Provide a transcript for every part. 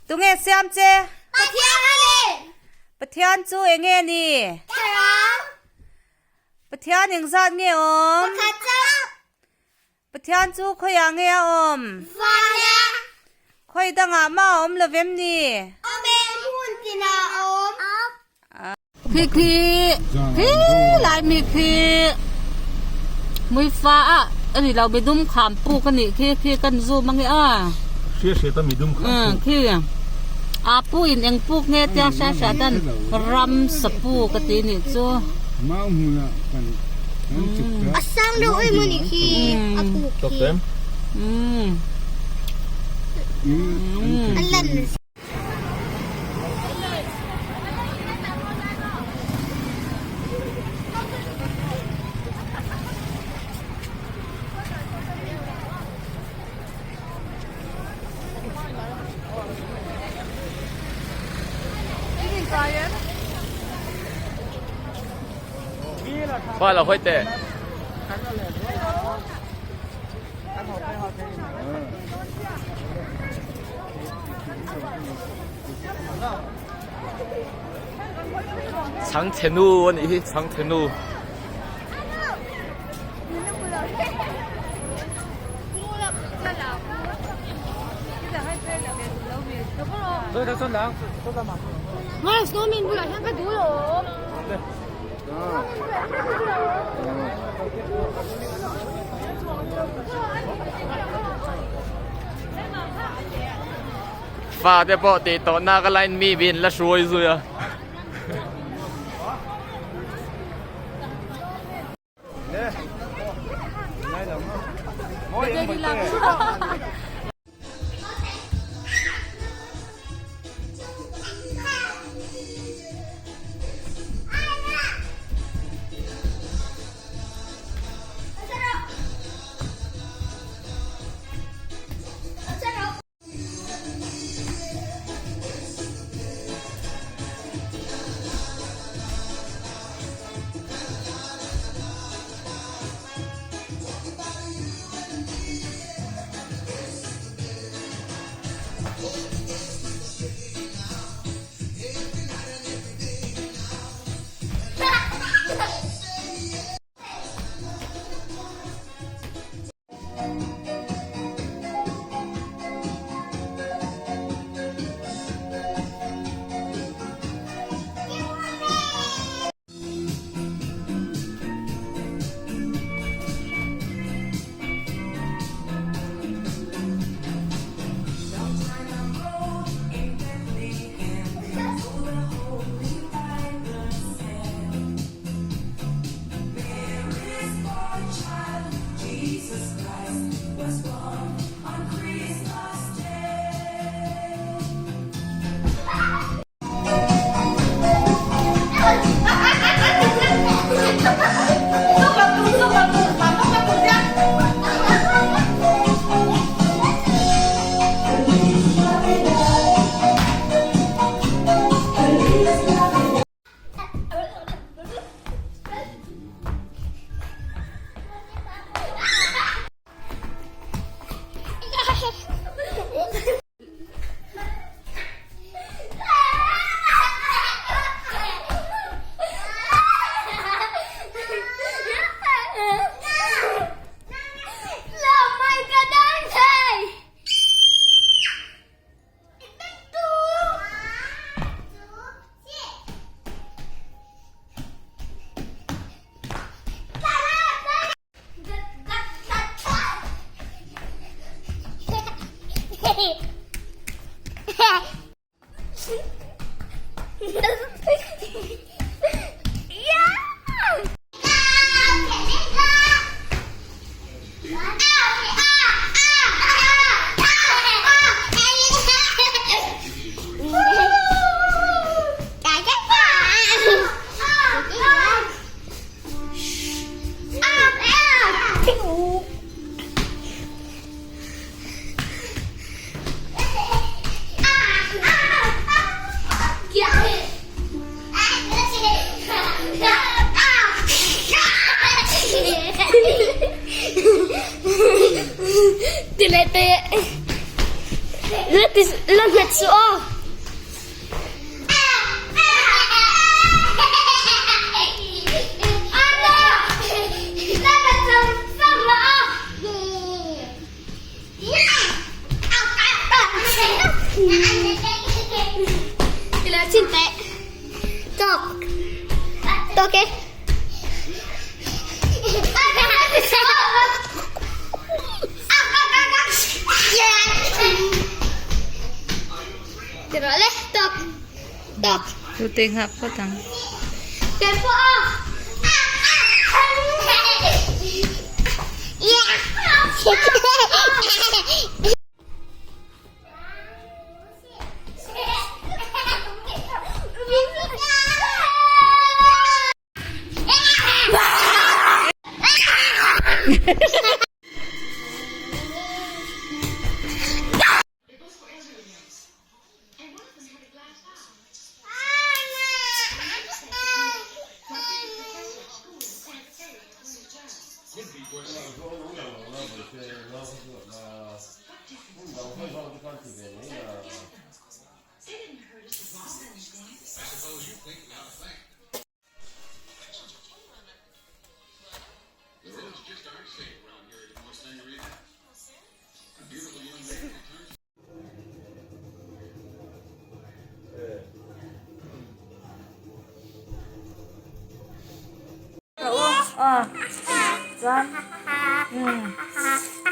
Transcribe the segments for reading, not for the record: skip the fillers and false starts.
Tunge siam che? Pathian a ni. Pathian chu enge ni? Thlarau. Pathian engzat nge awm? Pakhat chauh. Pathian chu khawiah nge a awm? Vana. Khawi dangah mah a awm lo vem ni? Awm e, hmun tinah a awm. Khi khi khi lai mi khi muifa a ani lo midum kham puk anih khi khi kan zoom ange a. Hria hriat a midum kham puk. Khi a pu in eng puk nge tia hria hriat an ram sapuk a ti nih chu. A sang deuh em anih khi a puk khi. A lan. Khoa là khoi tệ. Chhangchhe nu a nih hi chhangchhe nu. Fa te pawh tih tawh nak a line mi bin la hruai zui a. hmet suh aw. Tute nghah phawt ang.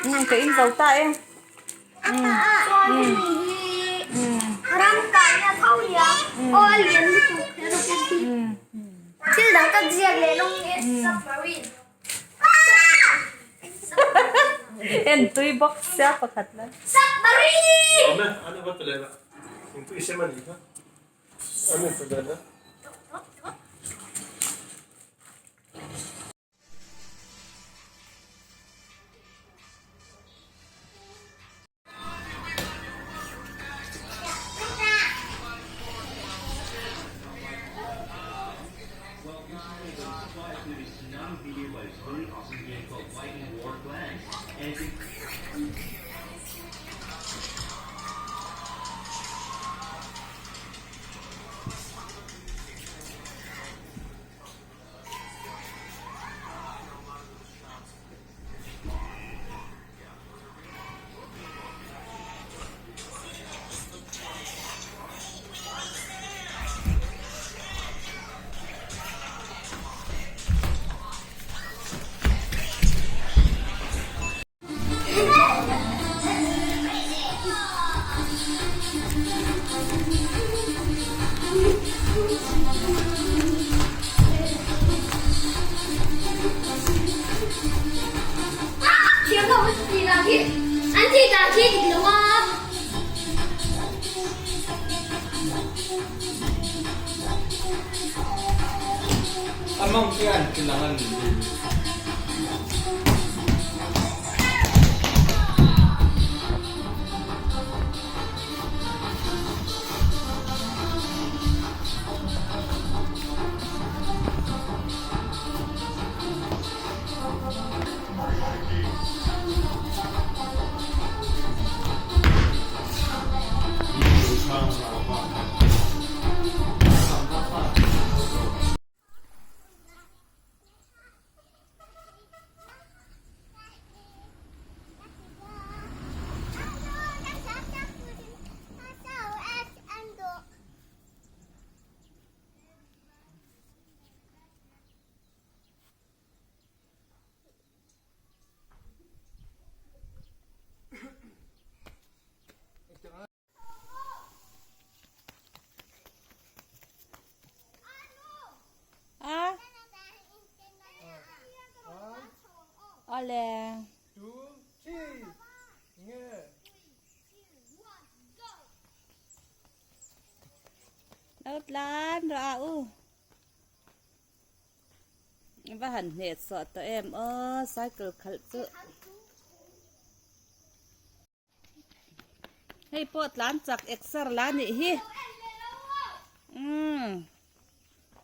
Chuan ka in zo ta e. Ram kaina tho nia aw a lian lutuk thil dang ka ziak leh lawng nge submarine. En tui bawk sia pakhat la. Submarine. Awm e, an va pe leh la. Engpawh i sem a nih kha. An pe leh la. A. Awle. Lo tlan rawh a u. Va han hne chhuah tawh em aw cycle khalh chu. Hei pawh tlan chak exer la nih hi. Umm.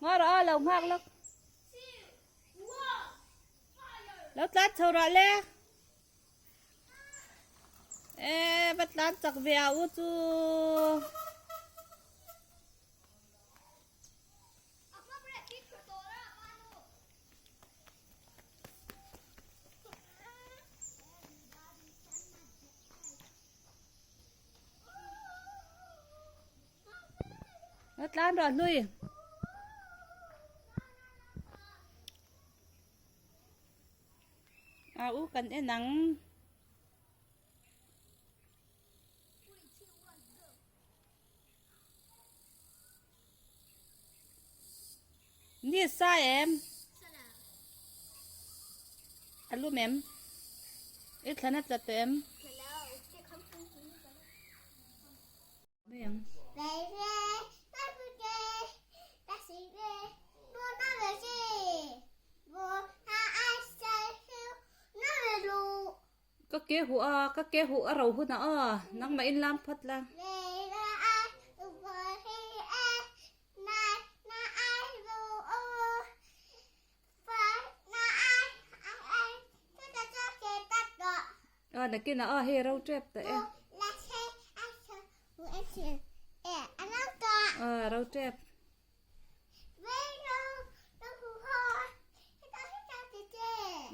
Ngaw rawh aw lo nghak lawk. Lo tlan chho rawh le. E va tlan chak ve a u chu. Va tlan rawh hlui. A u kan en ang. Ni sa em? A lum em? I thlan a tla tawh em? Mai ang. Ka ke huh a, ka ke huh a ro hunah aw, nangmah in lam phawt la. Aw nakinah aw hei ro tep tawh e. Aw ro tep.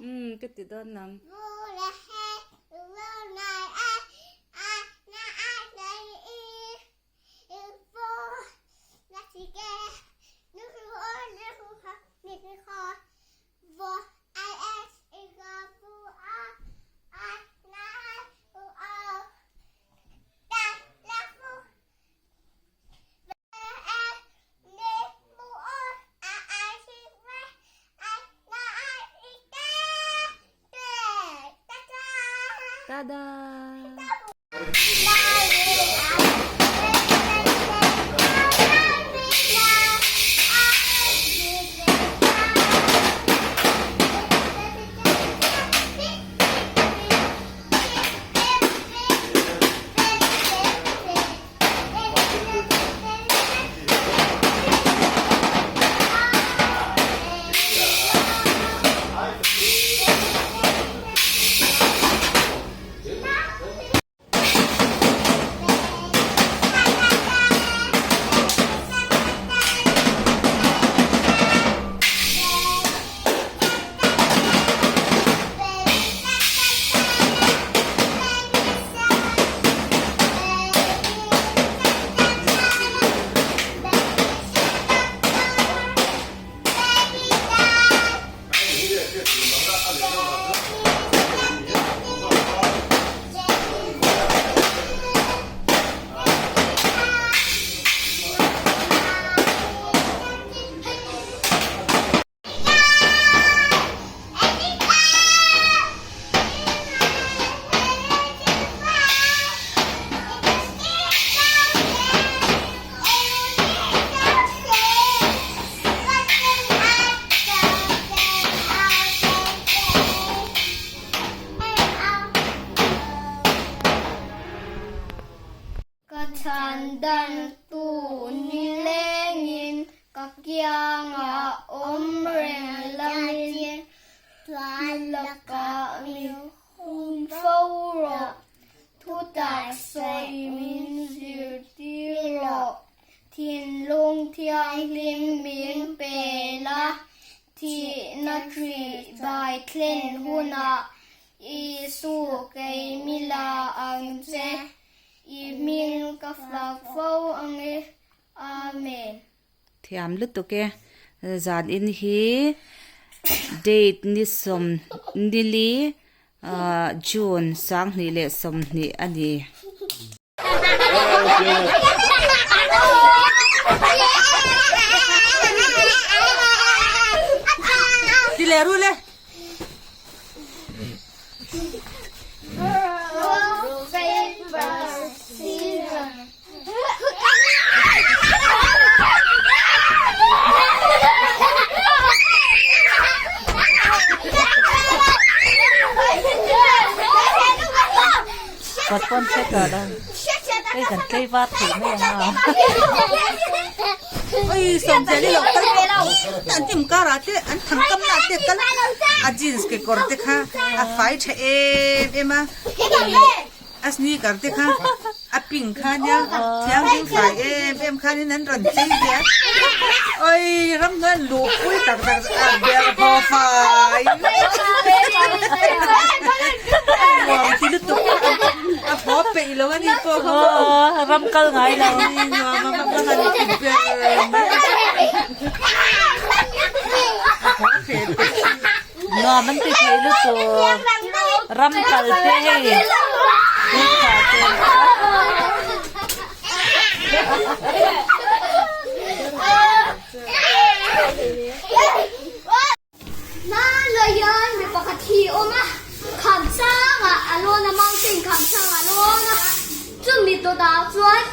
Umm ka ti dawn nang. Tada! Ka chhan dan tu nilengin ka kiangah awm reng lamin tlan lakah min hum fo rawh, thutak sawi min zirtir rawh, thinlung thianghlim min pe la, thihna ṭih bai thlen hunah Isu kei mi la ang che. I hming ka fak fo ang e. Amen. Thiam lutuk e. Zan in hi date ni sawmnili June 20 leh 20 a ni. Ti leh ru le. Kawt pawn hre tawh lo. Hei kan tlei var thei mai ang a. Oi sawmzel i lo kal an tim karah te an thang kam na te kal a jeans kekawr te kha a fai tha em em a. A sneaker te kha a pink kha nia thianghlim fai em em khanin an rawn chei ve a oi ramhnuai an luh pui tak tak a ber haw fai nuam ti lutuk a haw peih lo a ni pawh kha aw ram kal ngai lo nuam a va han ti ber mai a haw fe peih. Nuam an ti thei lutuk ram kal te hei tui tha te. Hmanlai hian mi pakhat hi a awm a, kham sangah a lawn a, mountain kham sangah a lawn a, chumi dawtah chuan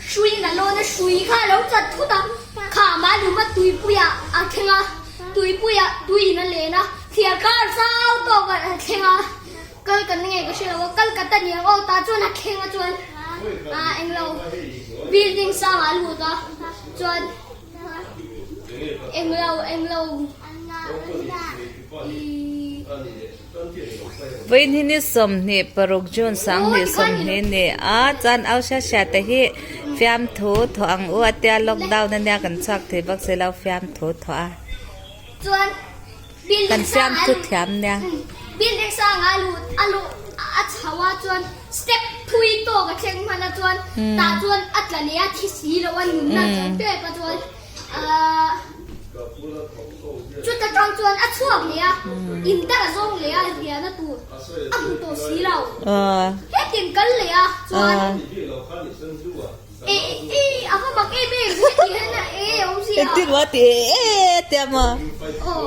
hruiin a lawn a, hrui kha a lo chat thut a, kham a lum a, tuipuiah a thleng a. Tuipuiah tuiin a len a, thliar kar zau tawk a thleng a, kal kan nge ka hre lo a, kal ka ta niang aw tah chuan a thleng a chuan ah englo building sangah a lut a chuan englo englo ih. Vawiin hi ni 26 June 2020 ni a, chuan au hria hria te hi fiamthu thawh ang u a tia lockdown ania kan chhuak thei bawk si lo fiamthu thawh a kan fiamthu thiam nia. Building sanga a lut a luh a chho a chuan step thui tawk a thleng hman a chuan tah chuan a tla leh a thi si lo a nunna a chang tep a chuan Ahh chuta tang chuan a chhuak leh a, in dang a zawng leh a, riahna tur a hmu tawh si lo. Hetiang kal leh a chuan eh eh a va mak em em heti hian a eh a awm si a. Engtin maw a ti eh eh a tia maw? Aw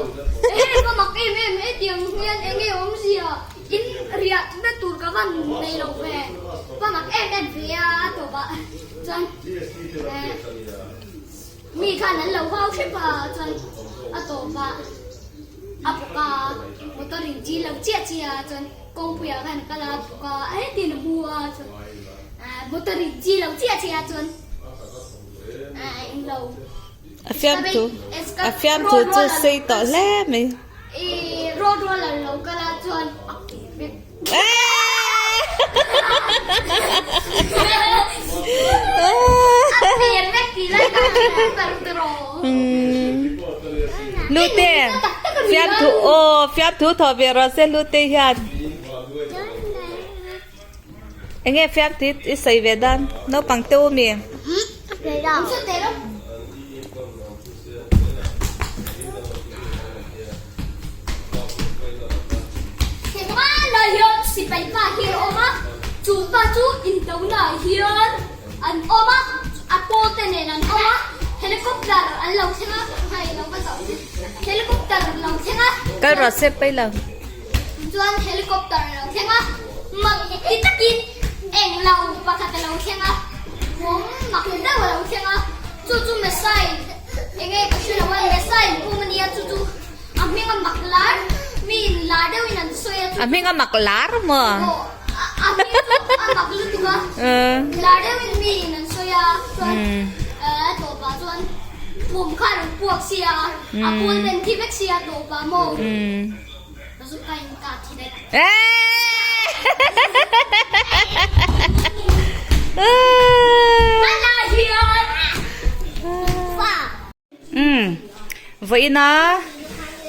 eh a va mak em em hetiang hian eng nge awm si a, in riahna tur ka van nei lo ve, va mak em em ve a a tawpah chuan eh. Mi khan an lo hau hrep a chuan a tawp a a bawk a motor in chi lo chiah chiah a chuan kawngpui ah khan a kal a a bawk a hetin a hmu a chuan ah motor in chi lo chiah chiah a chuan ah englo A fiamthu a fiamthu chu sei tawh hle mai. Ih road roller lo kal a chuan a vek. Lute fiamthu aw fiamthu thawh ve rawh se lute hian enge fiamthu i sawi ve dan naupang te u mi. Hmanlai hian sipai pa hi a awm a, chu pa chu indona ah hian an awm a, a pawl te nen an awm a, helicopter an lo thleng a, hei lo va zoh hi, helicopter lo thleng a. Kal rawh se pai lo. Chuan helicopter a lo thleng a, mak ti takin eng lo pakhat a lo thleng a, thawm mak deuh a lo thleng a, chu chu missile eng nge ka hre lo a, missile pum a nia chu chu a hming a mak lar, mi in lar deuhin an sawi a chu. A hming a mak lar maw? Aw, a hming chu a mak lutuk a, lar deuhin mi in an sawi a, chuan a tawpah chuan pum kha a rawn puak sia a, a pawl nen thi vek sia a tawpah maw? Umm vawiina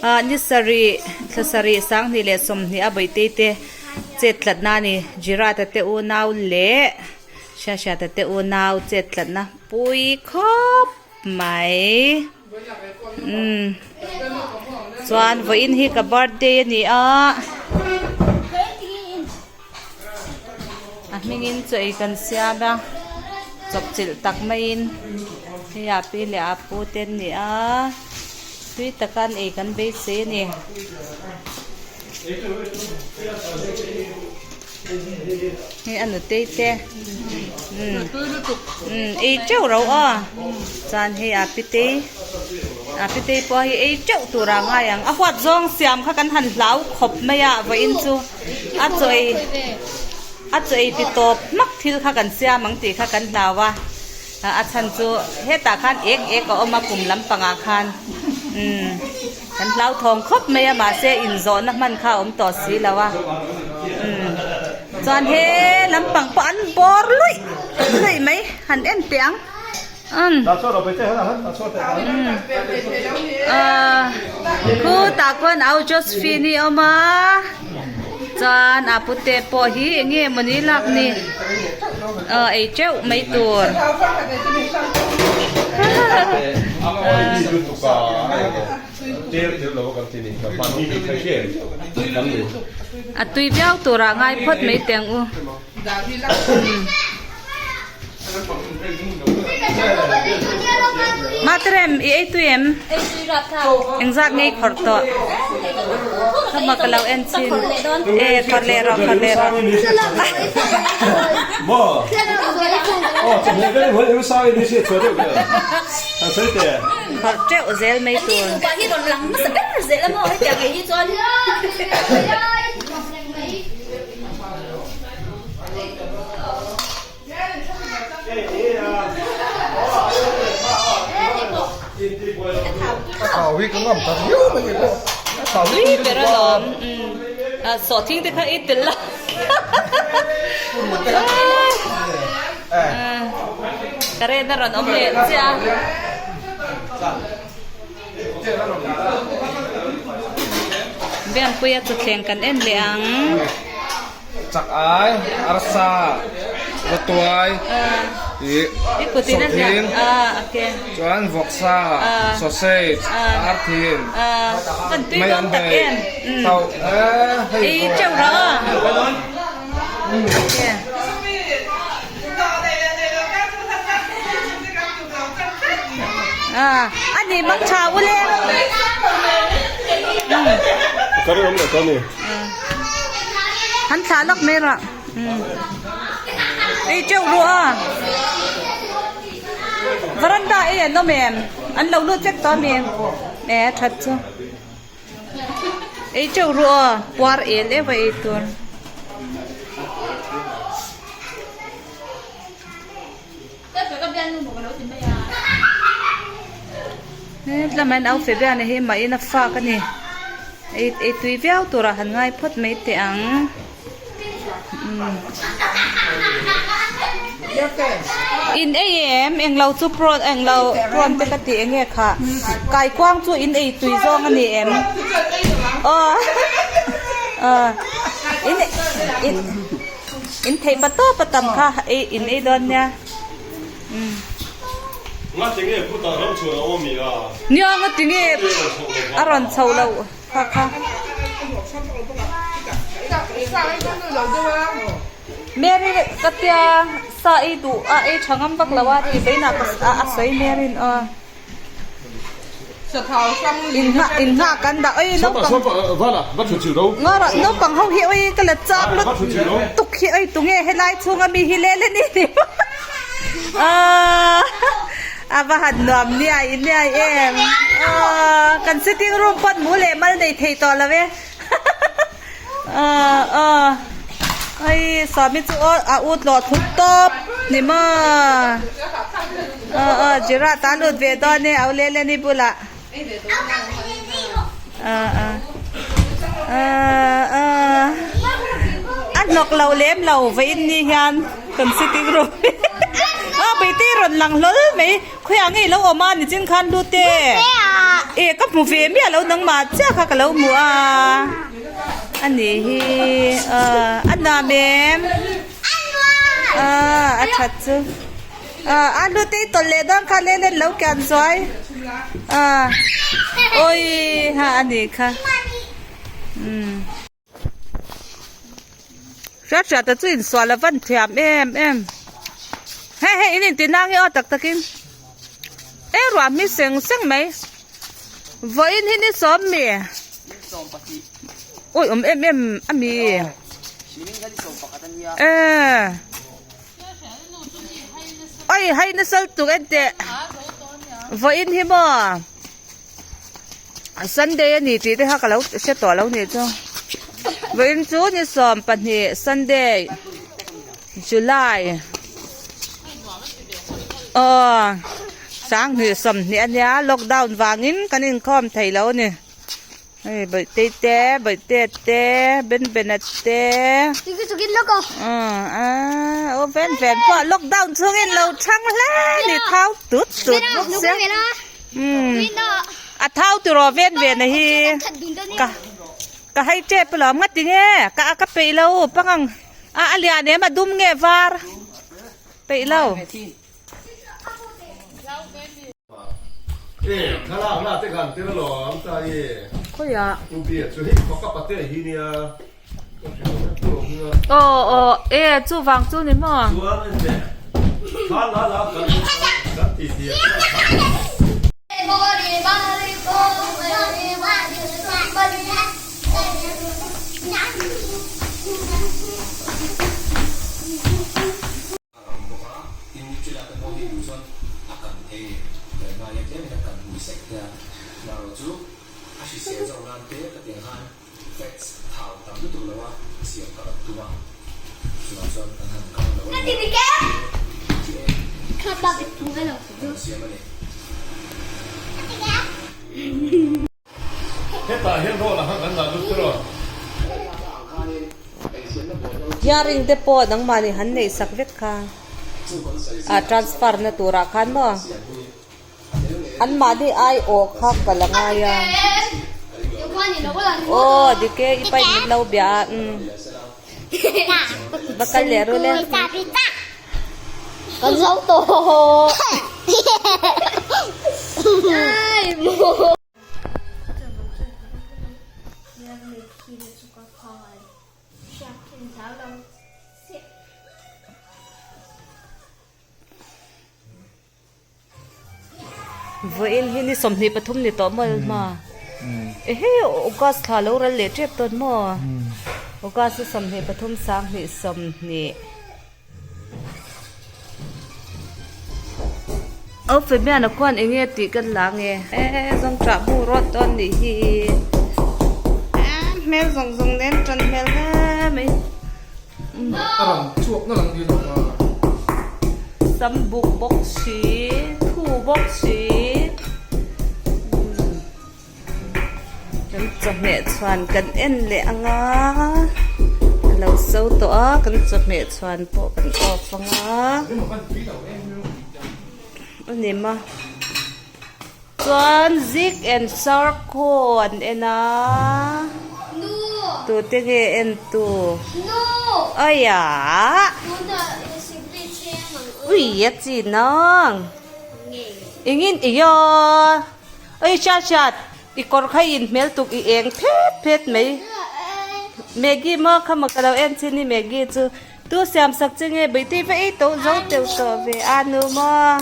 ah ni sarih thla sarih sanghnih leh sawmhnih a bawihte te chet tlatna a ni Jirata te unau leh Hriathriata te unau chet tlatna pui khawp mai umm chuan vawiin hi ka birthday a ni a a hmingin chaw ei kan siam a chawpchilh tak maiin hei a pi leh a pu te an ni a tui taka an ei kan beisei a ni. Hei a nutei te umm ei teuh ro aw chuan hei a pitei a pitei pawh hi ei teuh tur a ngai ang a huat zawng siam kha kan han hlau khawp mai a vawiin chu a chaw ei a chaw ei ti tawp hmak thil kha kan siam ang tih kha kan hlau a a chhan chu hetah khan ek ek a awm a kum lampangah khan umm. Kan hlauthawng khawp mai a mahse inzawhna hman kha a awm tawh si lo a umm Chuan he lampang pawh an bawr luih luih mai han en teh ang. Umm. Khutah khuan au Josephine i awm a chuan a pute pawh hi eng nge mawni lak ni aw ei teuh mai tur. A tui viau turah ngai phawt mai teh ang u. Matrem i ei tui em? Engzat nge i khawrh tawh? Khama ka lo en chin. E khawrh leh rawh khawrh leh rawh. Khawrh teuh zel mai tur. Ui ber alawm sawhthing te kha i tel la current a rawn awm leh chiah a. Biangpuia chawthleng kan en leh ang. Chak ai, arsa, rawtuai, ih sawhthing, chuan vawksa, sausage, arthin, mai an bei, tho eh hei. A ni mang tha u le. Hắn thla lawk mai rawh. Ei teuh ru a. Veranda ei an awm em? An lo lut vek tawh a mi? E that chu. Ei teuh ru a. Puar el eva ei tur. Hetlama in au fe bian hi mah in a fak a ni ei ei tui viau turah han ngai phawt mai teh ang in ei em englo chu prawn englo prawn te ka tih enge kha kaikuang chu in ei tui zawng a ni em aw in in. In theih pa tawp a tam kha ei in ei dawn nia. Nia nga tinge a rawn chho lo kha kha. Mary ka tia sa ei duh a ei tha ngam vak lo a tih vainah a sawi Mary in aw. In nghah kan dah oi naupang naupang ho hi oi ka la chak lut tuk hi oi tunge helai chhunga mi hi lel ani ni a va han nuam niai niai em kan sitting room pawn mu leh mal nei thei tawh lo e Hei sawmi chu aw a ut lawh thut tawp ni maw aw aw Gerard a lut ve dawn e au Leleni bulah aw aw aw a hnawk lo lem lo vawiin ni hian kan sitting room a beitei rawn lang hlawl mai. Khawiah nge i lo awm a nichin khan lut e e ka hmu ve miah lo nangmah chiah kha ka lo hmu a a ni hi a nuam em a that chu a lut te i tawlh leh dawn kha leh len lo kian zuai a awii ha a ni kha umm. Hriat hriat a chu insual a van thiam em em hei hei in inti nang hi aw tak takin e ruah mi seng seng mai vawiin hi ni sawm mi ui awm em em a mi e oi hai nasal tuk en teh vawiin hi maw. Sunday a ni tih te kha ka lo hre tawh lo nih chu vawiin chu ni 12 Sunday July aw 2020 a nia lockdown vangin kan inkhawm thei lo a ni. Hei Bawihtei te Bawihtea te Benbena te aw Venven pawh lockdown chhungin lo thang hle ni thau tut tut bawk sia a thau tiraw Venvena hi ka ka hei tep alawm nga tinge ka ka peih lo pangang a a lian em a dum nge var peih lo. Aw aw e chuvang chu ni maw. A ram bawk a, tin chulai te pawh hi duh chuan a kan thei a ni. Hmelhma hian tlem in a kan hmui sek thei a, marawh chu a hrisel zawk nan te ka tiang khan fats thau tam lutuk lo a siam ka rawn tum a, chuvang chuan kan han kang lo a ni a, tlem hrisel tak ka rawn siam a ni. Hetah hian roll ang khan kan dah lut tur aw. Hearing te pawh nangmahni han neih sak vek kha a transfer na turah khan maw anmahni aiawh kha ka la ngai a aw dik e i paih min lo bia a umm va kal leh ru le. Kan zo tawh. Vawiin hi ni 23 ni tawh maw hma ehe August thla lo ral leh tep tawn maw August ni 23 sanghnih 20. Aw Fabian-a khuan eng nge tih kan la nge e zawng ṭah bu rawt dawn nih hi hmel zawng zawng nen ṭan hmel hle mai. A rawn chhuak na lang dil bawk a. Sam buk bawk si, thu bawk si. Kan chawhmeh chhuan kan en leh ang a, a lo so tawh a, kan chawhmeh chhuan pawh kan off ang a. A ni maw? Chuan Zik and Sarko an en a, tute nge en tu? Aia! Ui a chi nang! Engin i aw? Oi hriat hriat, i kawr kha i inhmel tuk i eng phet phet mai. Maggie maw kha maw ka lo en chin i Maggie chu tu siam sak che nge beitei va ei tawh zo teuh tawh ve a nu maw.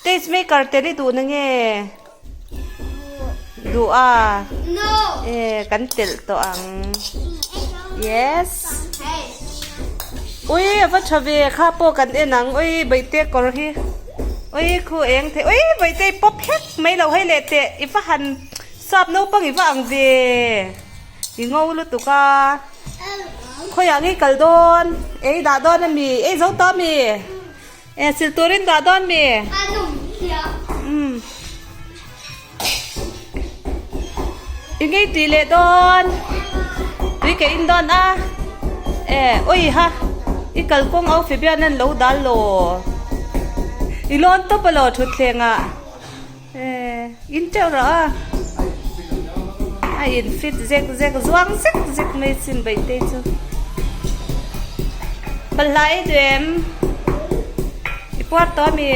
Taste maker tel i duh na nge? Duh a? E kan telh tawh ang. Yes. Ui a va tha ve kha pawh kan en ang ui beite kawr hi. Ui khu eng thei ui beitei pawp hlek mai lo hei leh teh i va han sap naupang i va ang ve i ngo lutuk a khawiah nge i kal dawn ei dah dawn ami ei zo tawh ami e sil turin dah dawn mi umm i ngei tih leh dawn tui ka in dawn a e ui ha i kalkawng au fe bian an lo dal lo i lawn tawp a lo thutthleng ah e in teuh rawh a a in fit zek zek zuang zek zek mai chin baihte chu balhla ei duh em i puar tawh ami.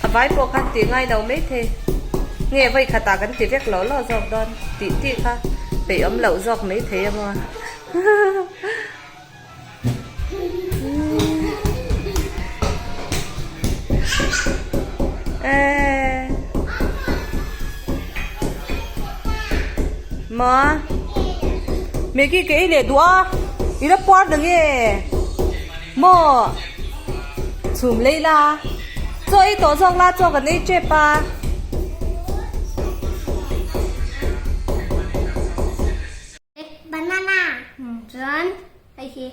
A vai pawh khan tih ngai lo maithei. Nge vawi khatah kan ti vek loh loh zawk dawn tih tih kha peih awm loh zawk maithei a maw. Eee. Maw. Maggie ka ei leh duh a, i la puar na nge? Maw chhum lei la chaw ei tawh zawk la chaw kan ei tep a. Banana chuan hei hi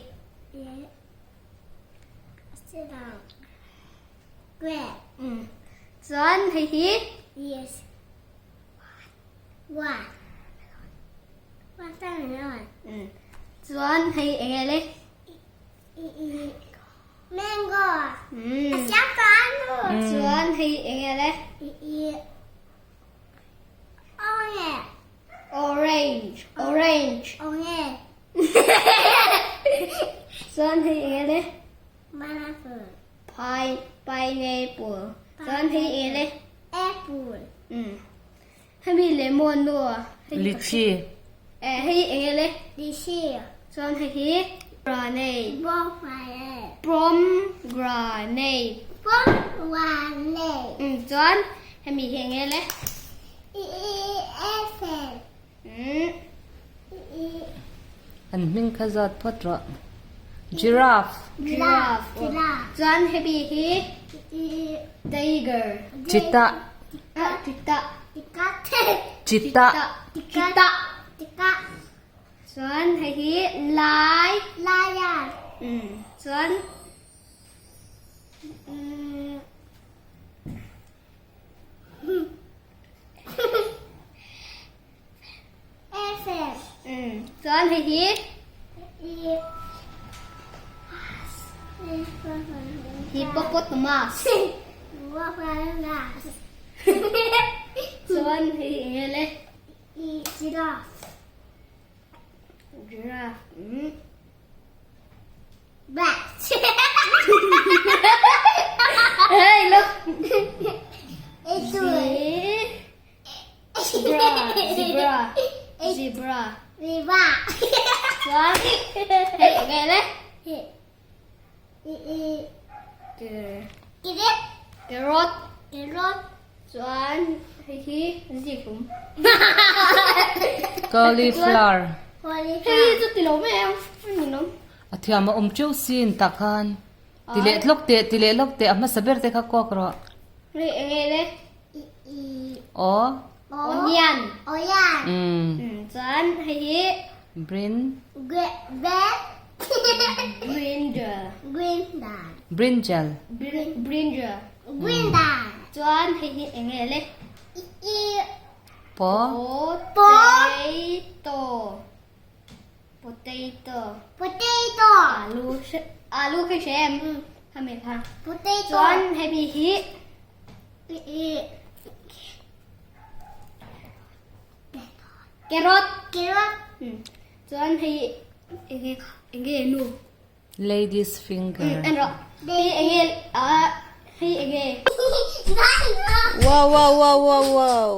chuan hei hi yes. Chuan hei eng nge le? Mango. Chuan hei eng nge le? Orange. Orange. Chuan hei eng nge le? Pine pineapple. Chuan hei eng nge le? Apple. Hemi lemon nu a. Lychee. Eh hei eng nge le? Lychee. Chuan hei hi granate. Pomegranate. Pomegranate. Um chuan hemi hi eng nge le? Elephant. Um. An hming kha zawt phawt rawh. Giraffe. Giraffe. Chuan hemi hi tiger. Cheetah. Cheetah. Cheetah. Cheetah. Chuan hei hi lai. Lion. Chuan Chuan hei hi hippopotamus. Chuan hei eng nge le? Giraffe. Giraffe. Hey look. Zebra, zebra, zebra. Zebra. Chuan hei eng nge le? Carrot. Carrot. Chuan hei hi zikhlum. Cauliflower. Hei chu ti lo mai ang a ni lo. A thiam a awm teuh sin tak khan. Ti leh tlawk teh ti leh lawk teh a hmasa ber te kha kawk rawh. Hei eng nge le? Aw. Onion. Onion. Chuan hei hi. Brin. Brinjal. Brinjal. Brinjal. Chuan hei hi eng nge le? Po. Potato. Potato. Potato. Alu alu khi hre em? Hemi kha. Potato. Chuan hemi hi. Carrot. Carrot. Chuan hei enge enge nu. Ladies finger. En rawh. Hei enge a hei enge. Wow wow wow wow wow.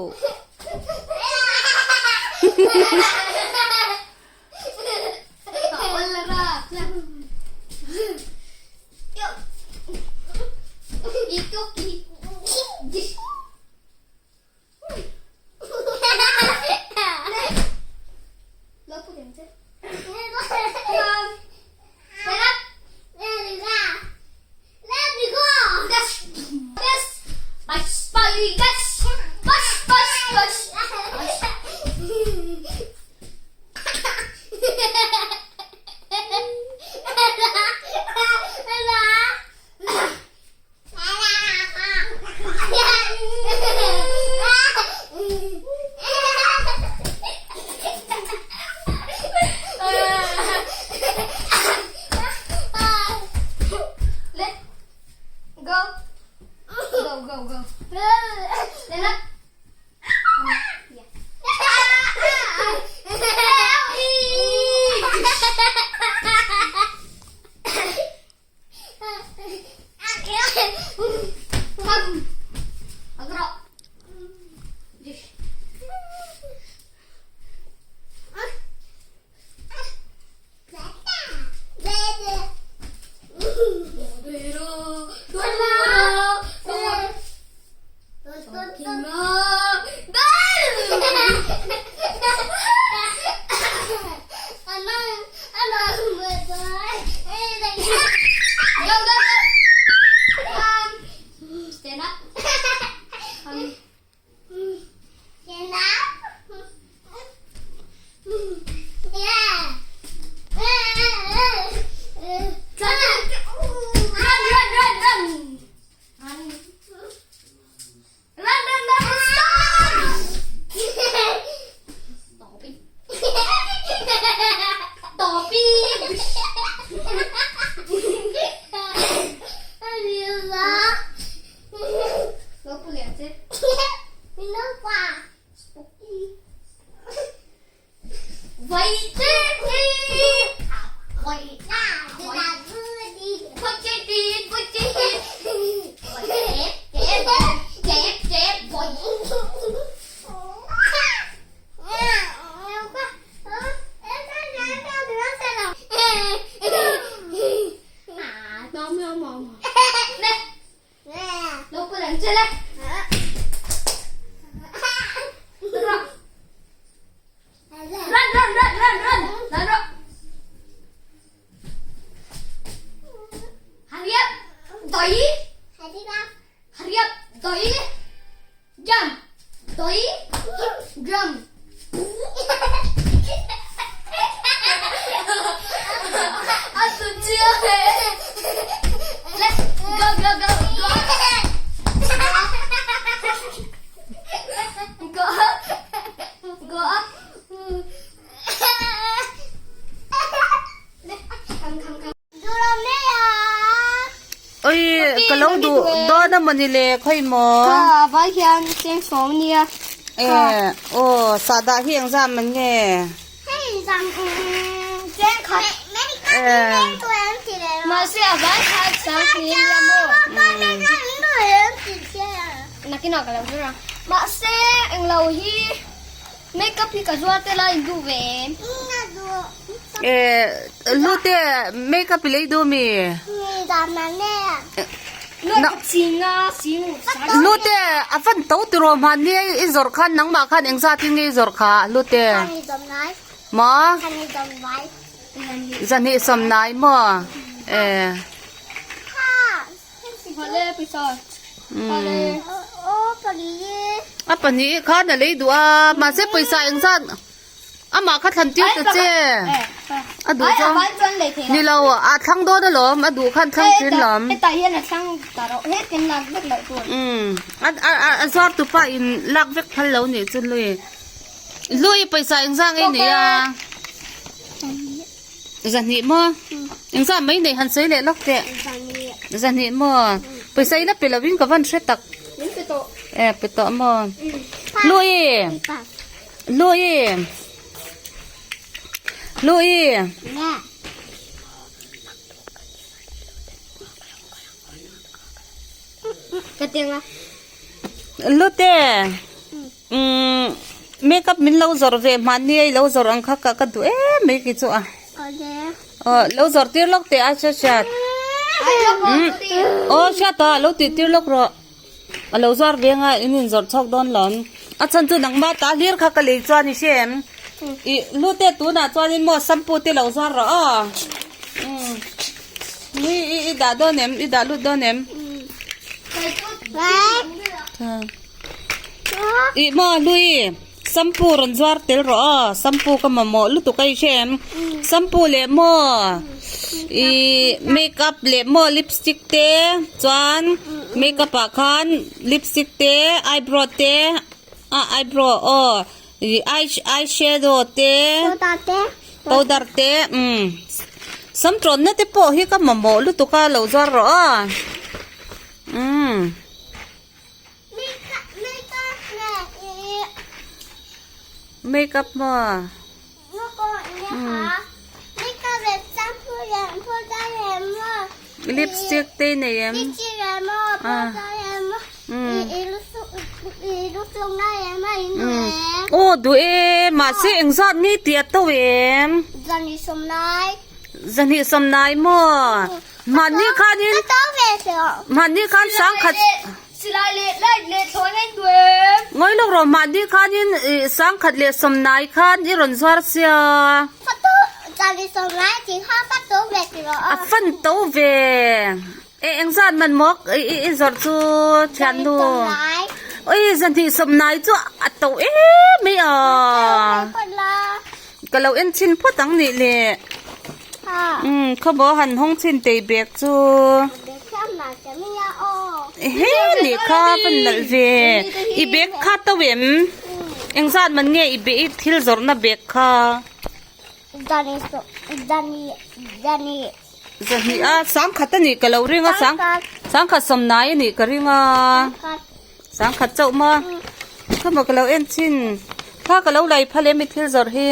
Oi ka lo duh dawn a mawni le khawi maw? Ka vai hian cheng sawm nia. E aw sahdah hi eng zam man nge? Hei zam cheng khat. Mahse a vai khat sang hnih nia maw? Nakinah ka lo zir ang. Mahse englo hi Makeup hi ka zuar tel a in duh ve em? Eh, lu te makeup i lei duh mi? Lu te a fan to tiraw hmanni i zawrh khan nangmah khan engzat in nge i zawrh kha lu te? Maw? Zahnih sawmnai maw? Eh. A pahnih khan a lei duh a mahse pawisa eng zat amah kha thlan tir ta che a duh chuan ni lo a thlang dawn alawm a duh khan thlang thin lam a zuar tu pa in lak vek phal lo nih chu lui lui pawisa eng zat nge ni a. Zahnih maw? Engzah mai nei han sawi leh lawk teh. Zahnih maw? Pawisa ila pe lovin ka van hre tak. Min pe tawh. E pe tawh maw? Lui! Lui! Lui! Ka tiang a. Lute! Umm makeup min lo zawrh ve hmanni a i lo zawrh ang kha ka ka duh em mai ki chu a. Aw lo zawrh tir lawk teh a hriat hriat. Umm aw hriat a lo tih tir lawk rawh. A lo zuar ve anga in in zawrh chhuak dawn lo. A chhan chu nangmah ta hlir kha ka lei chuan i hre em. Ih hlute tunah chuanin maw shampoo te lo zuar rawh aw. Umm i i dah dawn em i dah lut dawn em. Ih maw hlui shampoo rawn zuar tel rawh aw shampoo ka mamawh lutuk a i hre em shampoo leh maw ih makeup leh maw lipstick te chuan makeup ah khan lipstick te eyebrow te ah eyebrow aw ih eye shadow te powder te umm sam tawnna te pawh hi ka mamawh lutuk a lo zuar rawh aw umm. Makeup maw? Lipstick te i nei em? Aw duh e, mahse engzat nge tih a to em? Zahnih sawmnai maw? Mahni khanin mahni khan sangkhat Silai leh light leh thlawn a induh em? Ngawi lawk rawh mahni khanin ih sangkhat leh sawmnai khan i rawn zuar sia. A fan to ve. E engzat man maw i i zawrh chu thiannu. Oi zahnih sawmnai chu a to em mai a. Ka lo en chhin phawt ang nih le. Umm khawbaw han hawng chhin tei bag chu. Ehe nih kha va nalh ve. I bag kha to em? Engzat man nge i bag i thil zawrhna bag kha? Zahnih a sangkhat a nih ka lo ring a sang sangkhat sawmnai a nih ka ring a. Sangkhat chauh maw? Khawmaw ka lo en chin. Kha ka lo lai phal em i thil zawrh hi.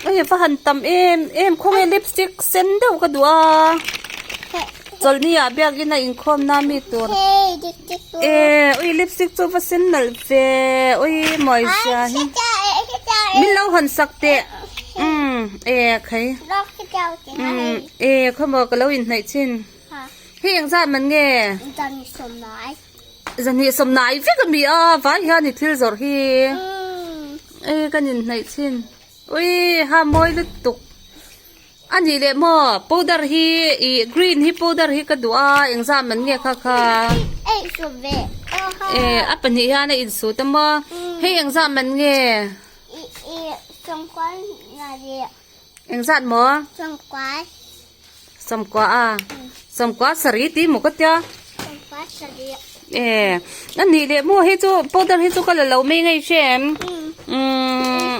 Ui va han tam em em khawnge lipstick sen deuh ka duh a. Chawlhni ah biakin a inkhawm na mi tur. E ui lipstick chu va sen nalh ve ui mawi zia hi. Min lo hawn sak teh. Umm e khai. Umm e khawmaw ka lo inhnaih chin. Hei engzat man nge? Zahnih sawmnai vek a mi a vai hian i thil zawrh hi e kan inhnaih thin ui ha mawi lutuk a nih leh maw powder hi ih green hi powder hi ka duh a engzah man nge kha kha e a pahnih hian a insut a maw hei engzah man nge engzat maw Sawmkua a sawmkua saree tih maw ka tia e a nih leh maw hei chu powder hi chu ka la lo mai ngei hre em umm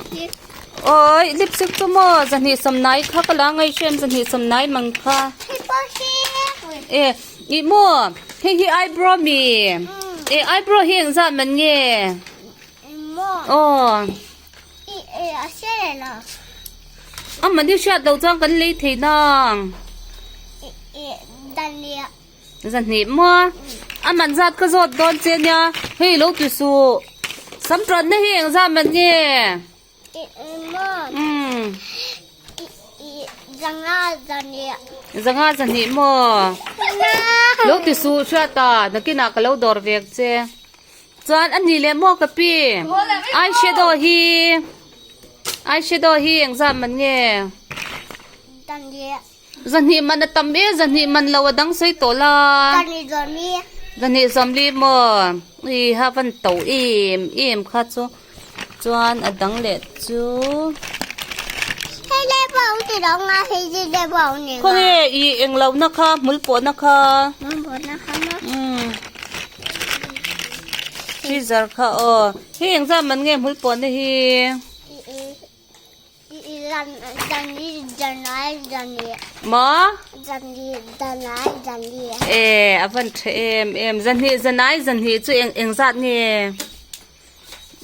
awi lipstick chu maw zahnih sawmnai kha ka la ngei hre em zahnih sawmnai mang kha e ih maw hei hi eyebrow mi e eyebrow hi engzat man nge aw. A mahni hriat loh chuan kan lei thei nang. Zahnih maw? A man zat ka zawt dawn che nia. Hei lo ti suh. Sam tanna hi eng zat man nge? Umm. Zanga zahnih maw? Lo ti suh hriat a, nakinah ka lo dawr vek che. Chuan a ni leh maw ka pi? Eye shadow hi eye shadow hi engzat man nge? Zahnih man a tam e, zahnih man lo a dang sawi tawh la. Zahnih zawmli maw? Ui ha van to em em kha chu. Chuan a dang leh chu. Khawnge i englohna kha hmul pawhna kha. Umm Freezer kha aw. Hei engzat man nge hmul pawhna hi? Maw? E a van tha em em. Zahnih zanai zahnih chu eng engzat nge?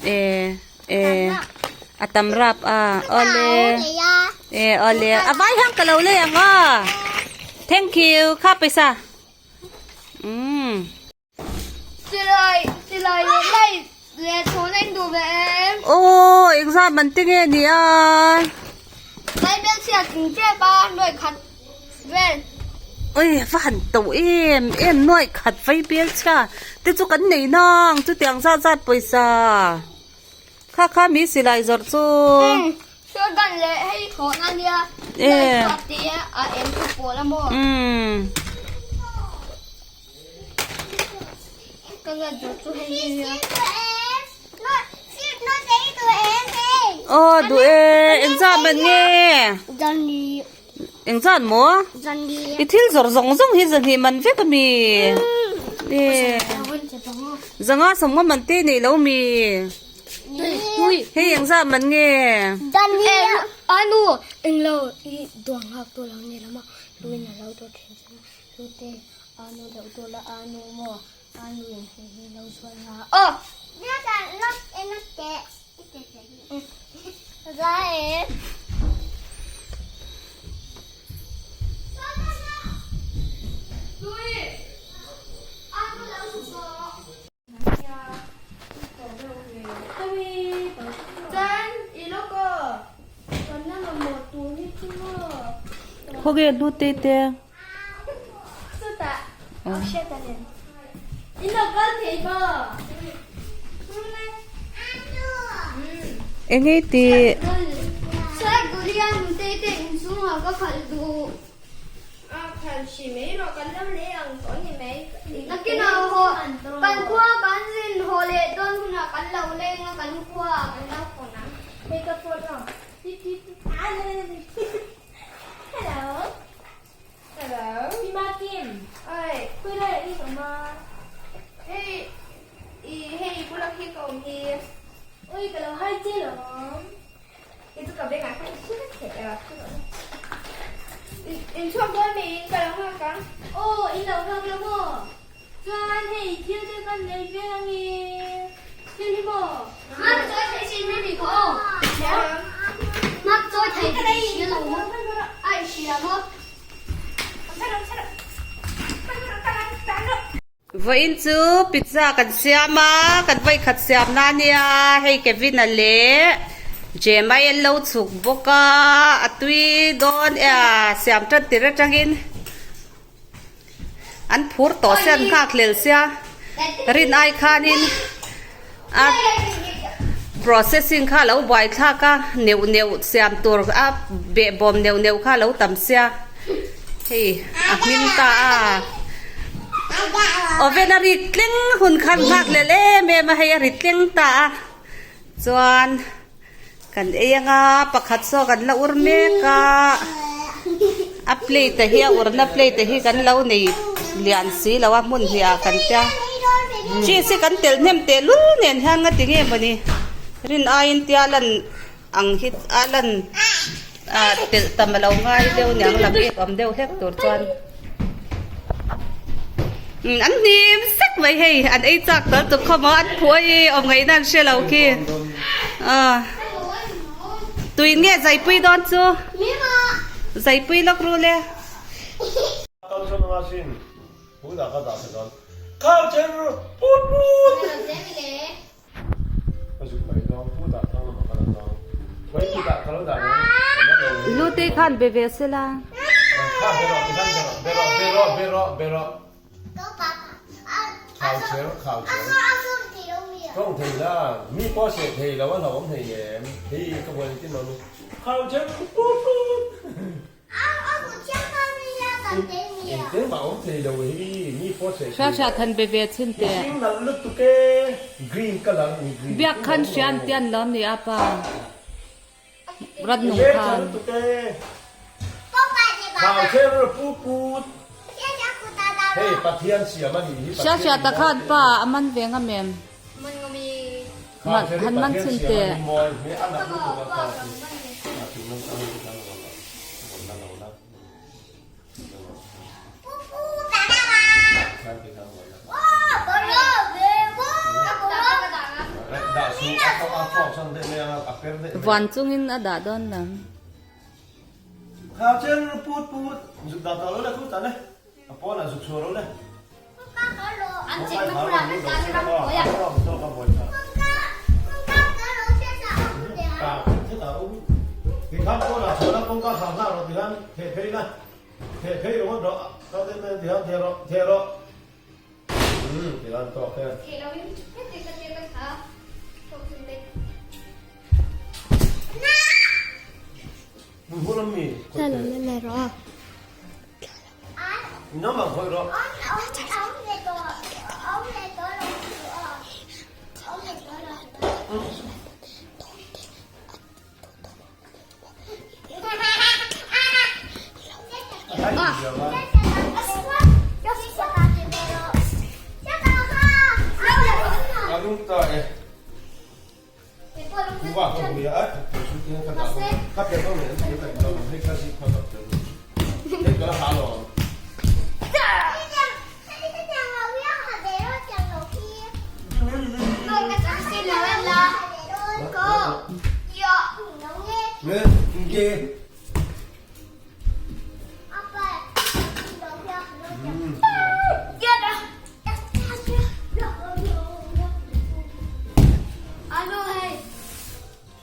E e a tam rap a awle e awle a vai hian ka lo lei ang aw thank you kha paisa umm. Silai silai leh light leh chhawn a induh ve em? Aw exam an ti nge ni a? Bible chhiat in tep a nuaih khat vel. Ui va han to em em nuaih khat vai bel chhia te chu kan nei nang chutiang zat zat pawisa kha kha mi silai zawrh chu. Shotgun leh hei thlawhna nia light chhuak te a eng chu pawl a maw. Umm. Ka ngat zawrh chu hei hi nia. Aw duh e engzah man nge? Engzat maw? I thil zawrh zawng zawng hi zahnih man vek a mi? E zanga sawmnga man te nei lo mi? Hei engzat man nge? Anu englo i duang hak tu lo ni lama luin a lo dawt thin chana lute anu deuh tu la anu maw anu in hei hi lo chuan nga aw. Khawnge hnute te? Enge tih? Vawiin chu pizza kan siam a, kan vawikhat siam na ania, hei Kevin-a leh Jemai an lo chhuk bawk a, a tui dawn e a siam tan tir atangin an phur tawh sia an nghak hlel sia. Rin ai khanin a processing kha lo buai thlak a neuh neuh siam tur a behbawm neuh neuh kha lo tam sia hei a hming ta a oven a ri tleng hun khan nghak lel em em a hei a ri tleng ta a chuan Kan ei anga pakhat saw kan la ur mek a, a plate hi a urna plate hi kan lo nei lian si lo a hmun hnih ah kan tia cheese hi kan telh hnem teh lul nen hian nga ti nge mawni rin aiin tia lan ang hi a lan ah telh tam a lo ngai deuh niang lam ek awm deuh hlek tur chuan. An hnim sek mai hei an ei chak tal tuk khaw maw an phuh a i awm ngaihna an hre lo khi tui nge zaipui dawn chu zaipui lawk ru le. Lute khan be ve sela. Hria hria than be ve chhin teh. Biak khan hrian tian lawm ni a pa rat nung khan. Hria hria ta khan pa a man ve ngam em? Han man chhin teh. Van chungin a dah dawn lam.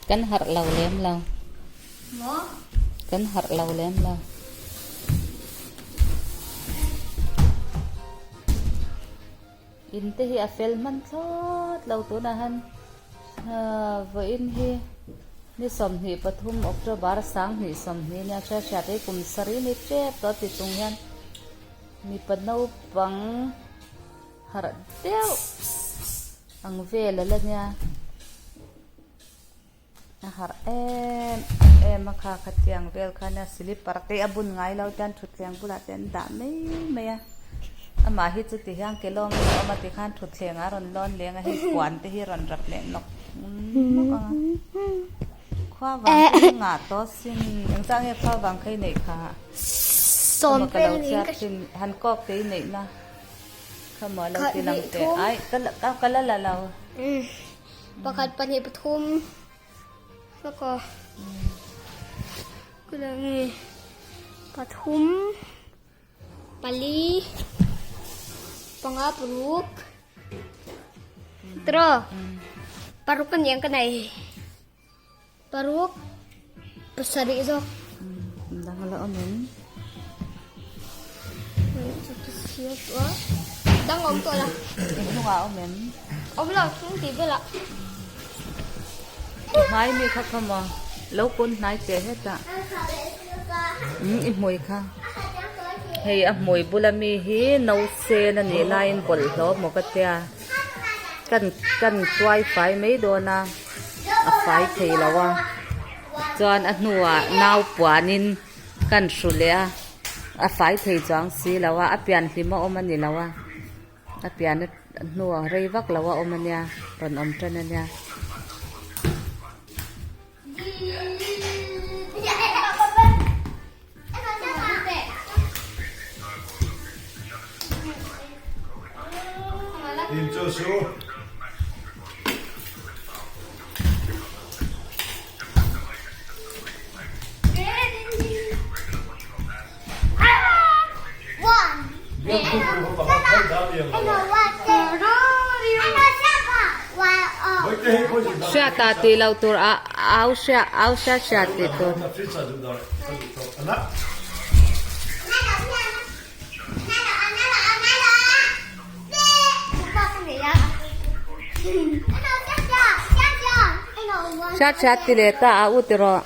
Kan harh lo lem lo. Kan harh lo lem lo. In te hi a fel hman thlawt lo tunah han vawiin hi ni 23 October 2020 nia hriat hriat hi kum sarih ni tep tawh ti chung hian mipa naupang harh deuh ang vel a la nia. A harh em em a kha khatiang vel khan a slipper te a bun ngai lo chuan thutthleng bulah te an dah mai mai a amah hi chuti hian ke lawng in a awm a tikhan thutthleng ah a rawn lawn leng a hei puan te hi a rawn rap leh nawk nawk ang a khua vang te hi ngah tawh sin engzah nge khua vang kha i neih kha emaw ka lo chhiar thin han kawk te i neih na kha maw a lo ti lang teh ai ka la la lo. Pakhat pahnih pathum hlawk a kila nge pathum pali panga paruk tro paruk a niang ka nei paruk pasarih zawk dang la awm em. Dang awm tawh la. I hnungah awm em? Awm lo, hnung tih velah. I hmai mi kha kha maw? Lo kun hnai teh hetah. Umm i hmui kha. Hei a hmui bula mi hi no sen a nih laiin bawlhhlawh maw ka tia. Kan kan tuai fai mai dawn a, a fai thei lo a. Chuan a hnuah nau puanin kan hru leh a, a fai thei chuang si lo a, a pian hlim a awm a ni lo a, a pian hnuah rei vak lo a awm a nia, rawn awm tan a nia. Hriata tih loh tur a au hria au hria hria tih tur. Hriat hriat ti leh ta a u ti rawh.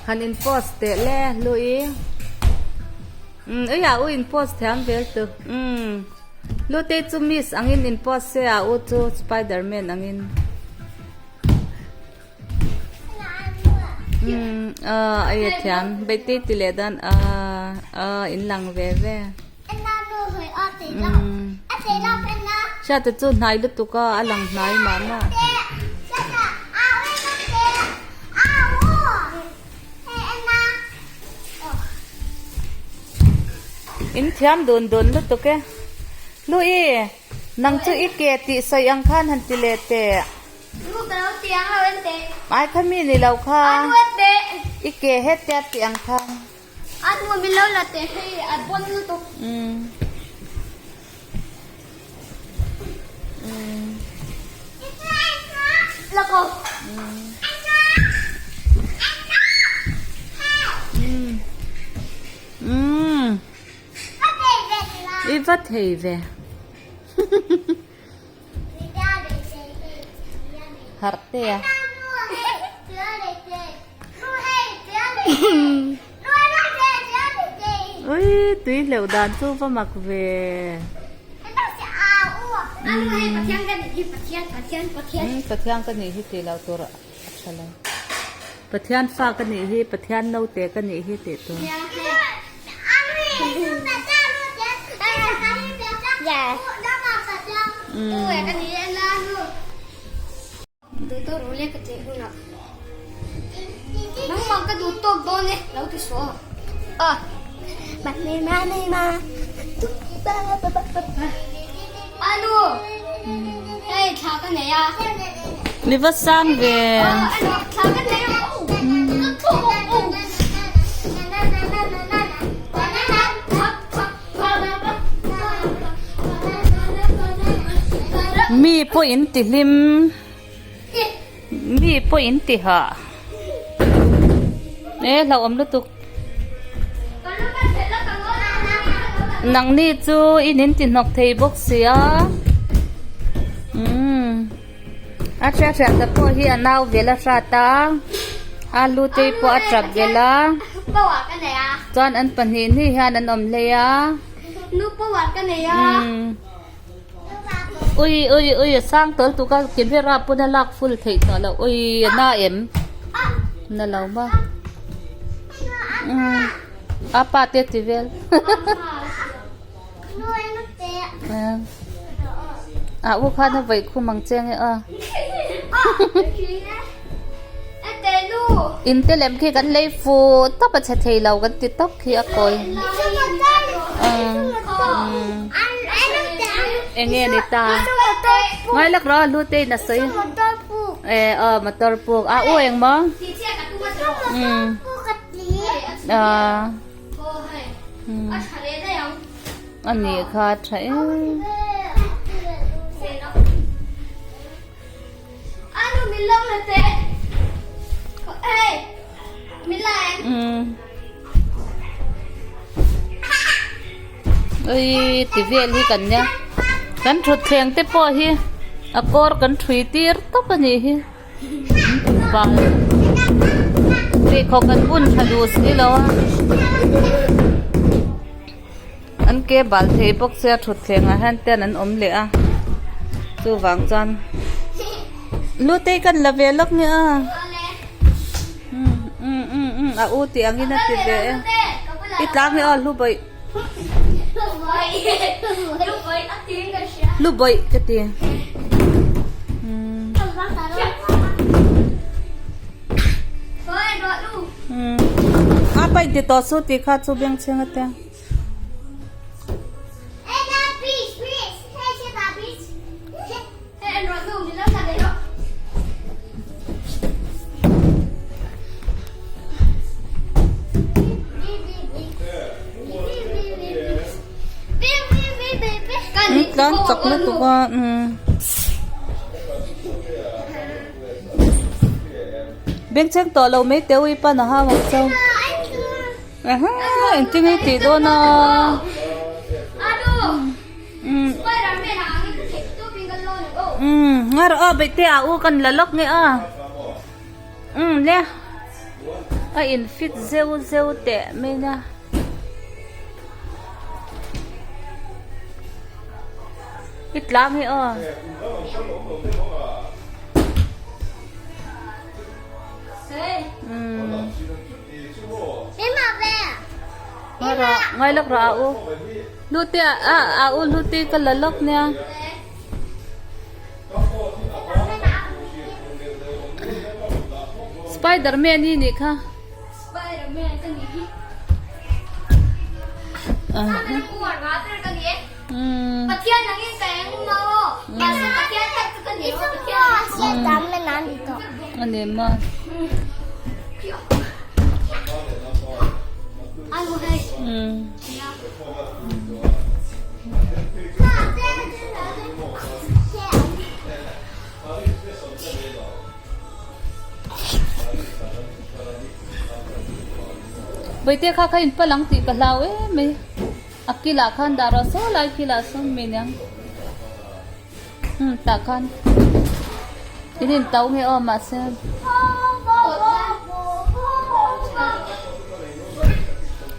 Han in post teh le lui. Umm ei a u in post thiam vel tu umm Lute chu miss angin in post se a u chu spiderman angin umm ah ei a thiam beite ti leh dan ah ah in lang ve ve umm hriata chu hnai lutuk a a lang hnai mah mah. In thiam dun dun lutuk e. Lui, nang chu i ke tih sawi ang khan han ti leh teh. Ai kha mi ni lo kha. I ke het te a tih ang khan. Umm. I va thei ve harh te a. Ui tui hleuh dan chu va mak ve. Umm Pathian ka nih hi tih loh tur a tha lo. Pathian fa ka nih hi Pathian naute ka nih hi tih tur. Mi va sang ve. Mi pawh in ti hlim. Mi pawh in ti hah. E hlauhawm lutuk. Nangni chu in in ti hnawk thei bawk sia. Umm a hriat hriat te pawh hi a nau vel a hrat a. A lu te pawh a tap vel a. Chuan an pahnih hnih hian an awm hlei a. Umm. Ui ui ui a sang tawl tuk a camera pawn a lak full theih tawh loh ui a na em na lo ma umm a pa te ti vel. A u khan a vaih khum ang che nge aw. In te lem khi kan lei fu tawp a chhe thei lo kan ti tawp khi a kawi. Enge ni ta. Ngai lak rawh lu te in a sawi. E aw motor puk a u eng maw. A. A nih kha a tha em. Ui ti vel hi kan nia kan thutthleng te pawh hi a kawr kan thui tir tawp a nih hi. Bang pheikhawk an bun tha duh si lo a an ke bal thei bawk sia thutthleng ah hian ten an awm leh a chuvang chuan lu te kan la ve lawk nge a um um um a u tih ang in a ti ve e i tlang hi aw hlu bawih hlu bawih ka ti. A paih ti tawh chu tih kha chu beng chheng ate. Tlan chak lutuk a umm bengchheng tawh lo mai teh ui pan a hau ang chau aha engtin nge tih dawn a umm umm nga rawh aw bawihte a u kan la lawk nge a umm le a in fit zeuh zeuh teh mai nia. I tlang hi aw. Ngai rawh, ngai lawk rawh a u. Hlute a a u hlute ka la lawk nia. Spiderman hi nih kha. Ani maw. Vaite kha kha in palang tih ka hlau em mai a kilah khan dah rawh saw lai kilah sawn mi aniang umm tah khan in in to nge aw mahse.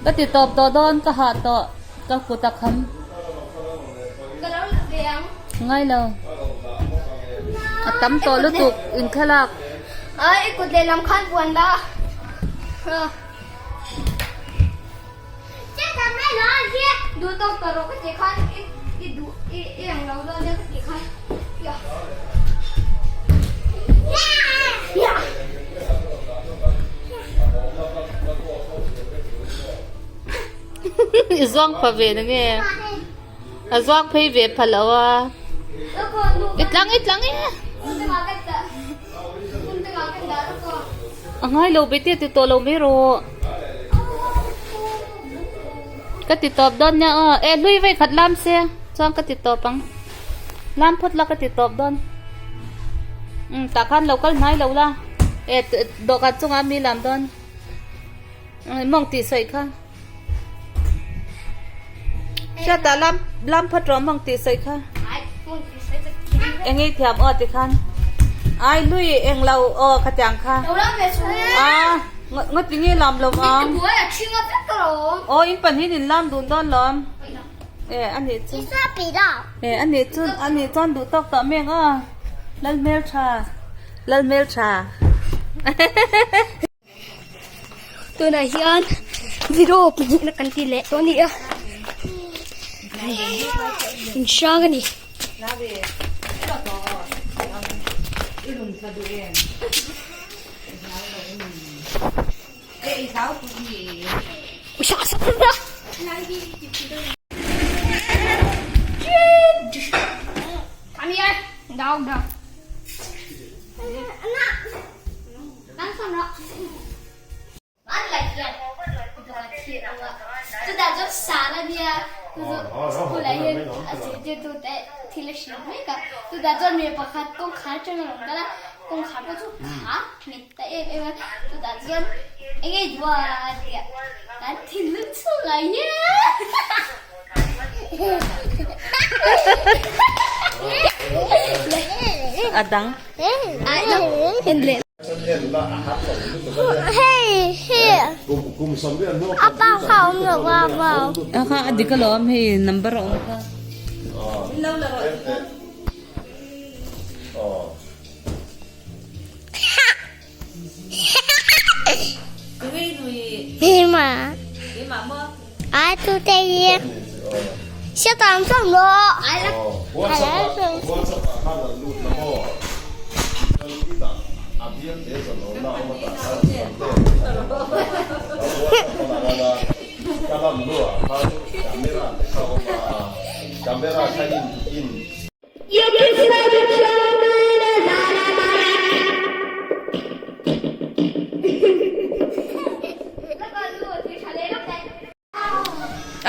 Ka ti tawp tawh dawn ka hah tawh ka kut a kham. Ngai lo. A tam tawh lutuk in thlalak. Ai i kut lehlam khan buan la. Duh tawk ta rawh ka ti khan i duh i eng lo dawn nia ka ti khan. I zuang pha ve na nge. A zuang phei ve pha lo a. I tlang i tlang e. A ngai lo bete ti tawh lo mai rawh. Ka ti tawp dawn nia aw. E hlui vei khat lam se chuan ka ti tawp ang. Lam phawt la ka ti tawp dawn. Um tah khan lo kal hnai lo la. E dawhkan chungah mi lam dawn. Mawng tih sawi kha. Hriatah lam lam phawt rawh mawng tih sawi kha. Eng ei thiam aw ti khan. Ai lui eng lo aw khatiang kha. A ngaw ti nge lam lo ang. Aw in pahnih in lam dun dawn lawm. E ani chu. E ani chu ani chuan duh tawk tawh mek aw. Lal hmel tha. Lal hmel tha. Tunah hian video pahnihna kan ti leh tawh a ni a in hrang a ni. thla duh em? I hlau lo em? E i hlau duh mi? Come here. Dog, dog. Chutah chuan sal a nia school ah hian a zirtirtu te thil a hrilh mek a chutah chuan mi pakhat kawngkhar atang a rawn kal a kawngkhar pawh chu kha nghet ta em em a chutah chuan eng nge duh a a ti a kan thinlung chhungah hian A dang. A kha a dik alawm hei number a awm kha.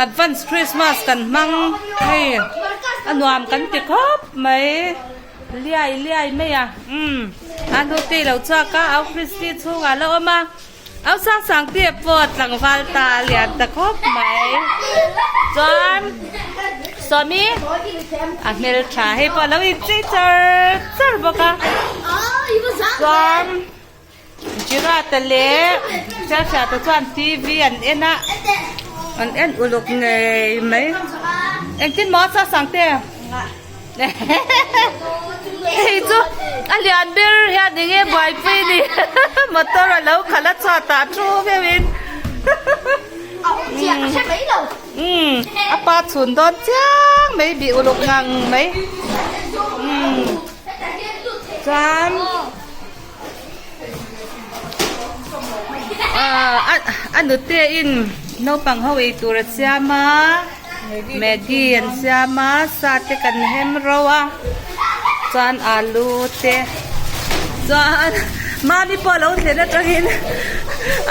Advance Christmas kan hmang hei a nuam kan ti khawp mai liai liai mai a umm a hnute lo chhuak a au Christy chhungah a la awm a au sang sang te pawh tlangval ta a lian ta khawp mai chuan Sawmi a hmeltha hei pawh a lo inchei char char bawk a chuan. Jirata leh Chasha te chuan TV an en a, an en uluk ngei mai. Engtin maw cha Sangte? Hei chu a lian ber hian eng nge buaipui ni motor a lo khalh a chhuatah thu veuhin umm a pa chhun dawn chiang mai bih uluk ngang mai umm chuan. A nute in naupang ho ei tur a siam a maggie an siam a sa te kan hem ro a chuan alu te chuan mami pawh lo thlen atangin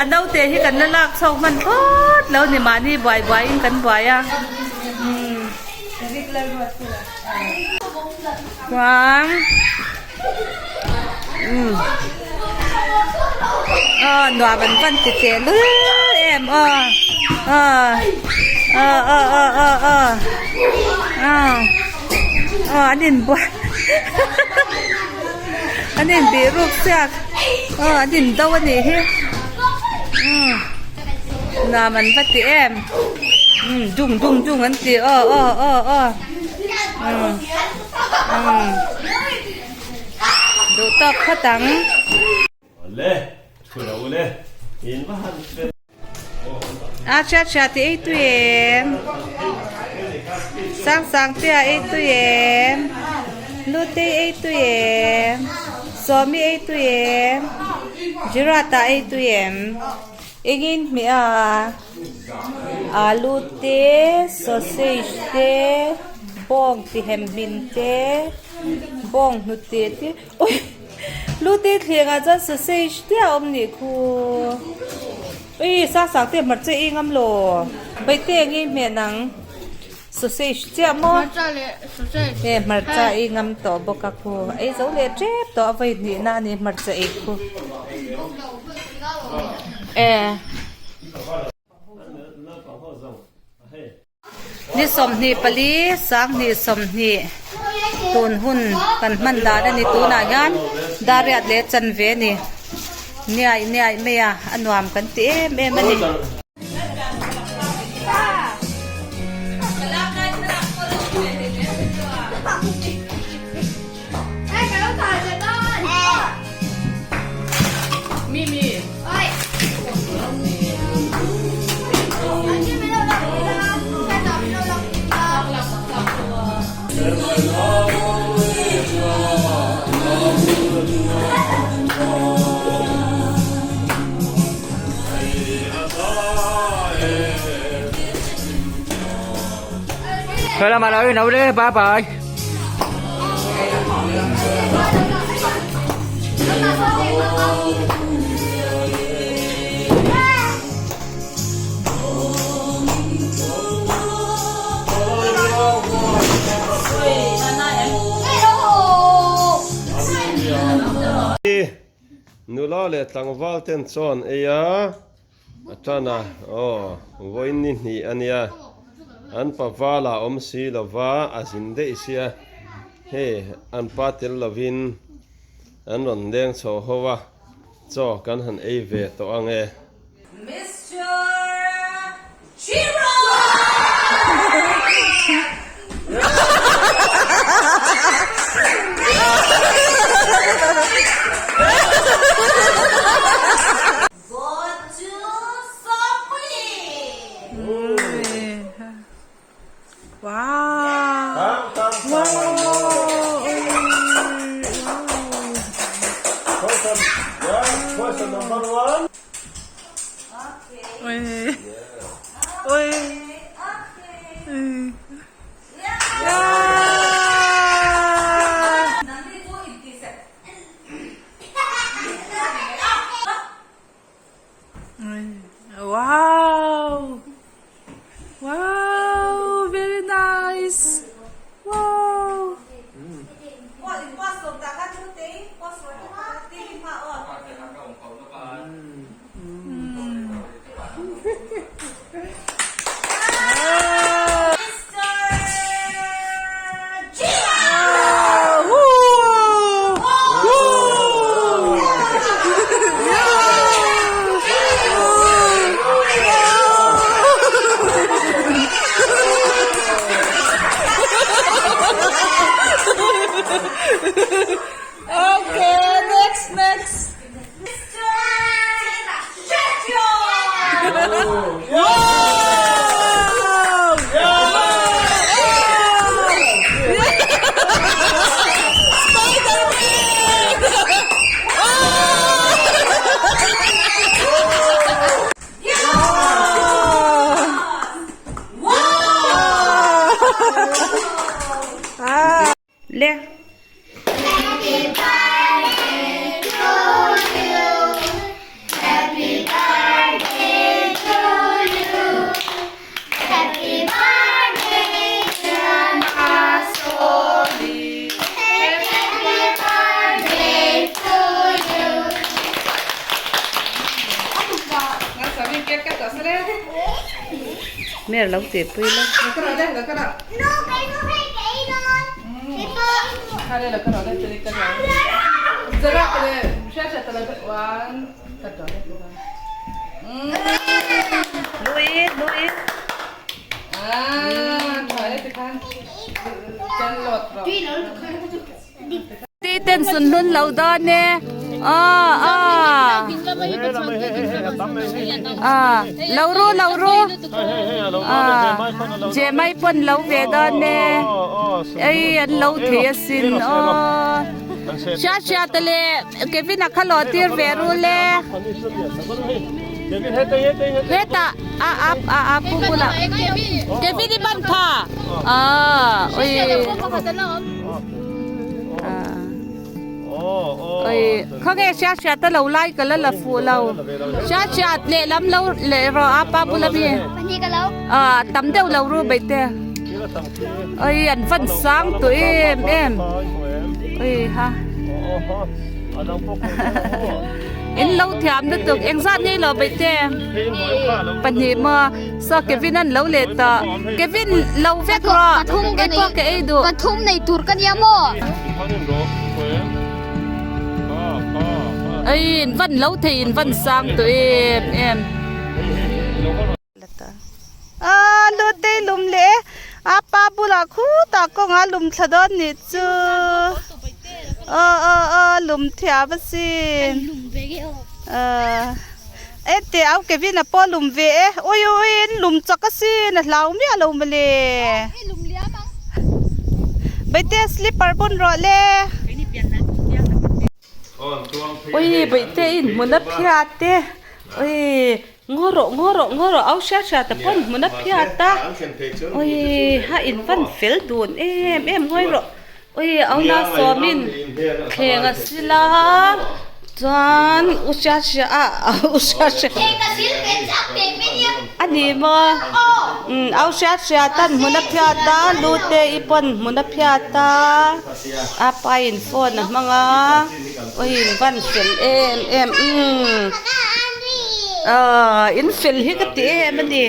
a naute hi kan la lak chhuak hman phawt lo ni mahni buai buai in kan buai a chuan. Aw nuam an van ti teh lul em aw aw aw aw aw aw aw aw aw an inbuai an inbih ruk chiak aw an indo a nih hi umm nuam an va ti em umm dung dung dung an ti aw aw aw aw umm. Duh tawk phawt ang. A hriat hriat i ei tui em? Sang sang te a ei tui em? Lutei ei tui em? Sawmi ei tui em? Jirata ei tui em? Engin hmeh a? Alu te, sausage te, bawng ti hem hmin te, bawng hnute te ui lu te thleng ah chuan sausage te a awm nih khu ui sang sang te hmarcha ei ngam lo baihte eng nge hmeh nang sausage chiah maw he hmarcha ei ngam tawh bawk a khu ei zo leh tep tawh a vawi hnih na a ni hmarcha ei khu e. Ni 24 sanghnih 20 tun hun kan hman dan a ni tunah hian dariat leh chanve a ni niaih niaih mai a a nuam kan ti em em a ni. Khawi lamah lo in lo le bye bye. Nula leh tlangval ten chaw an ei a, a tan a, aw vawiin ni hnih a nia, an paval ah awm si lova a zin daih sia, hei an pa tel lovin an rawn leng chho ho a, chaw kan han ei ve tawh ang e. Wow! Wow! Very nice! Wow! Okay, next, next. Le. Mer lo tih pui la. Lui lui. Ti ten sun hlun lo dawn e. Ah ah. Ah lo ru lo ru. Ah je mai pawn lo ve dawn e. Ei an lo thei asin aw. Hria hria te leh Kevin a kha lo tir ve ru le. Hetah a a a a pu bulah Kevin i ban pha. Ah oi. Oi khawnge hria hria te lo lai ka la la fuh lo. Hria hria lehlam lo leh rawh a pa bula mi. Ah tam deuh lo ru beite. Oi an van sang tawh em em. Oi ha. In lo thiam lutuk engzat ngei lo beite. Pahnih maw. Saw Kevin an lo let tawh. Kevin lo vek rawh. Kei pawh ka ei duh. Pathum nei tur ka nia maw? Ei in van lo thei in van sang tawh em em. Ah Lutei lum leh e a pa bulah khutah kawngah lum thla dawn nih chu. Aw aw aw lum thiam asin. Ah. E teh au Kevin a pawh lum ve e. Ui ui in lum chak asin a hlau miah lo mawle. Baihte slipper bun rawh le. Ui baihte in hmun a phiat e. Ui. Ngaw rawh ngaw rawh ngaw rawh au hriat hriat a pawn hmun a phiat a awii ha in van fel dun em em ngawi rawh awii au na sawmin thleng a sil a chuan u hriat hriat a u hriat hriat a ni maw au hriat hriat an hmun a phiat a lu te i pawn hmun a phiat a a pa in phone a hmang a. Aw in van fel em em umm aaa in fel hi ka ti em a ni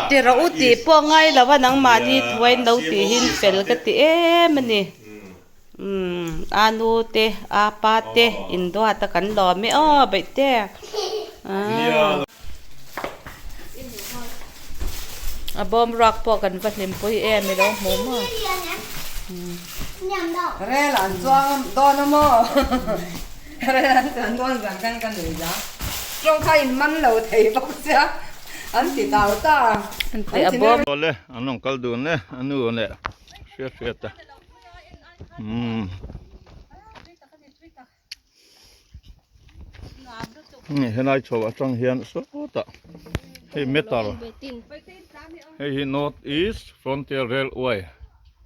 ti rawh u tih pawh ngai lo a nangmahni thuain lo tih hi in fel ka ti em a ni umm a nu te a pa te in duat a kan lawm e aw baihte aaa a bawm ruak pawh kan va hlimpui em i lo hmu maw. Rel an chuang dawn a maw? Rel an chuan dawn zan khan ka nui la. Tawng kha in man lo thei bawk sia an ti tau ta. An ti a bawm. Awle an rawn kal dun e a nu leh hriat hriat a umm. Helai chho atang hian sawtah hei metal hei hi north east frontier railway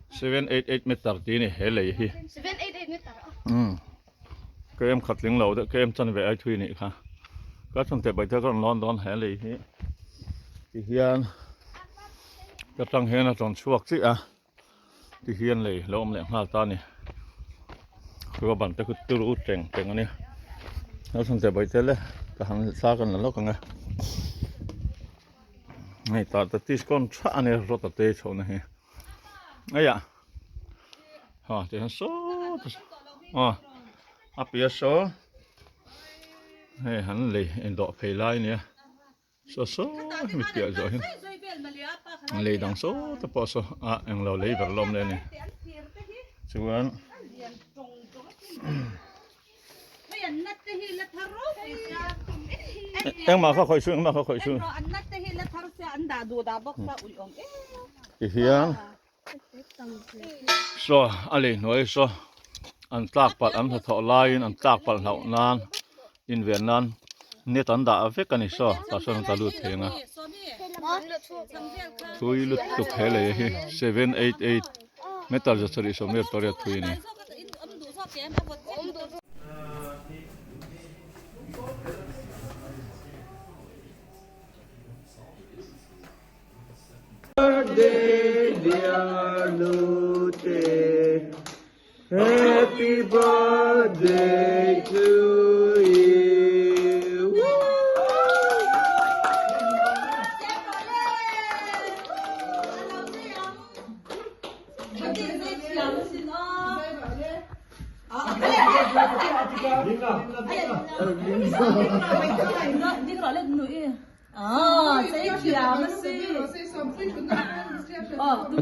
788 meter tih a ni he lei hi km khat tling lo deuh km chanve ai thui a nih kha ka chhan teh paih te ka rawn lawn dawn he lei hi ti hian ka tang hian a rawn chhuak chiah a. Ti hian lei lo awm leh nghal ta a ni chu a ban te khu turu teng teng a nia a chhan che bawih tel e ka han thla kan la lawk ang e hei tah te discount tha a nia rawt a te chho na hi eiah ha ti hian sawt aw a piah saw hei han lei indawh phei lai a nia. Saw saw hemi piah zawh hi lei dang saw te pawh saw a englo lei ber lawm le a ni chuan engmah kha khawih suh engmah kha khawih suh tihian saw a lei hnuai saw an tlak palh an hnathawh laiin an tlak palh hlauh nan inven nan net an dah vek a ni saw tah sawn an ta lut thei ang a thui lutuk he lei hi 788 meter zasarih sawmriat pariat thui a ni. Birthday dear Nute Happy birthday to you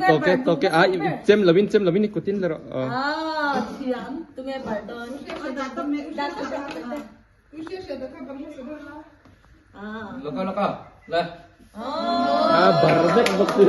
Toke toke a chem lovin chem lovin i kutin la rawh. Laka laka la. A bar vek bawk si.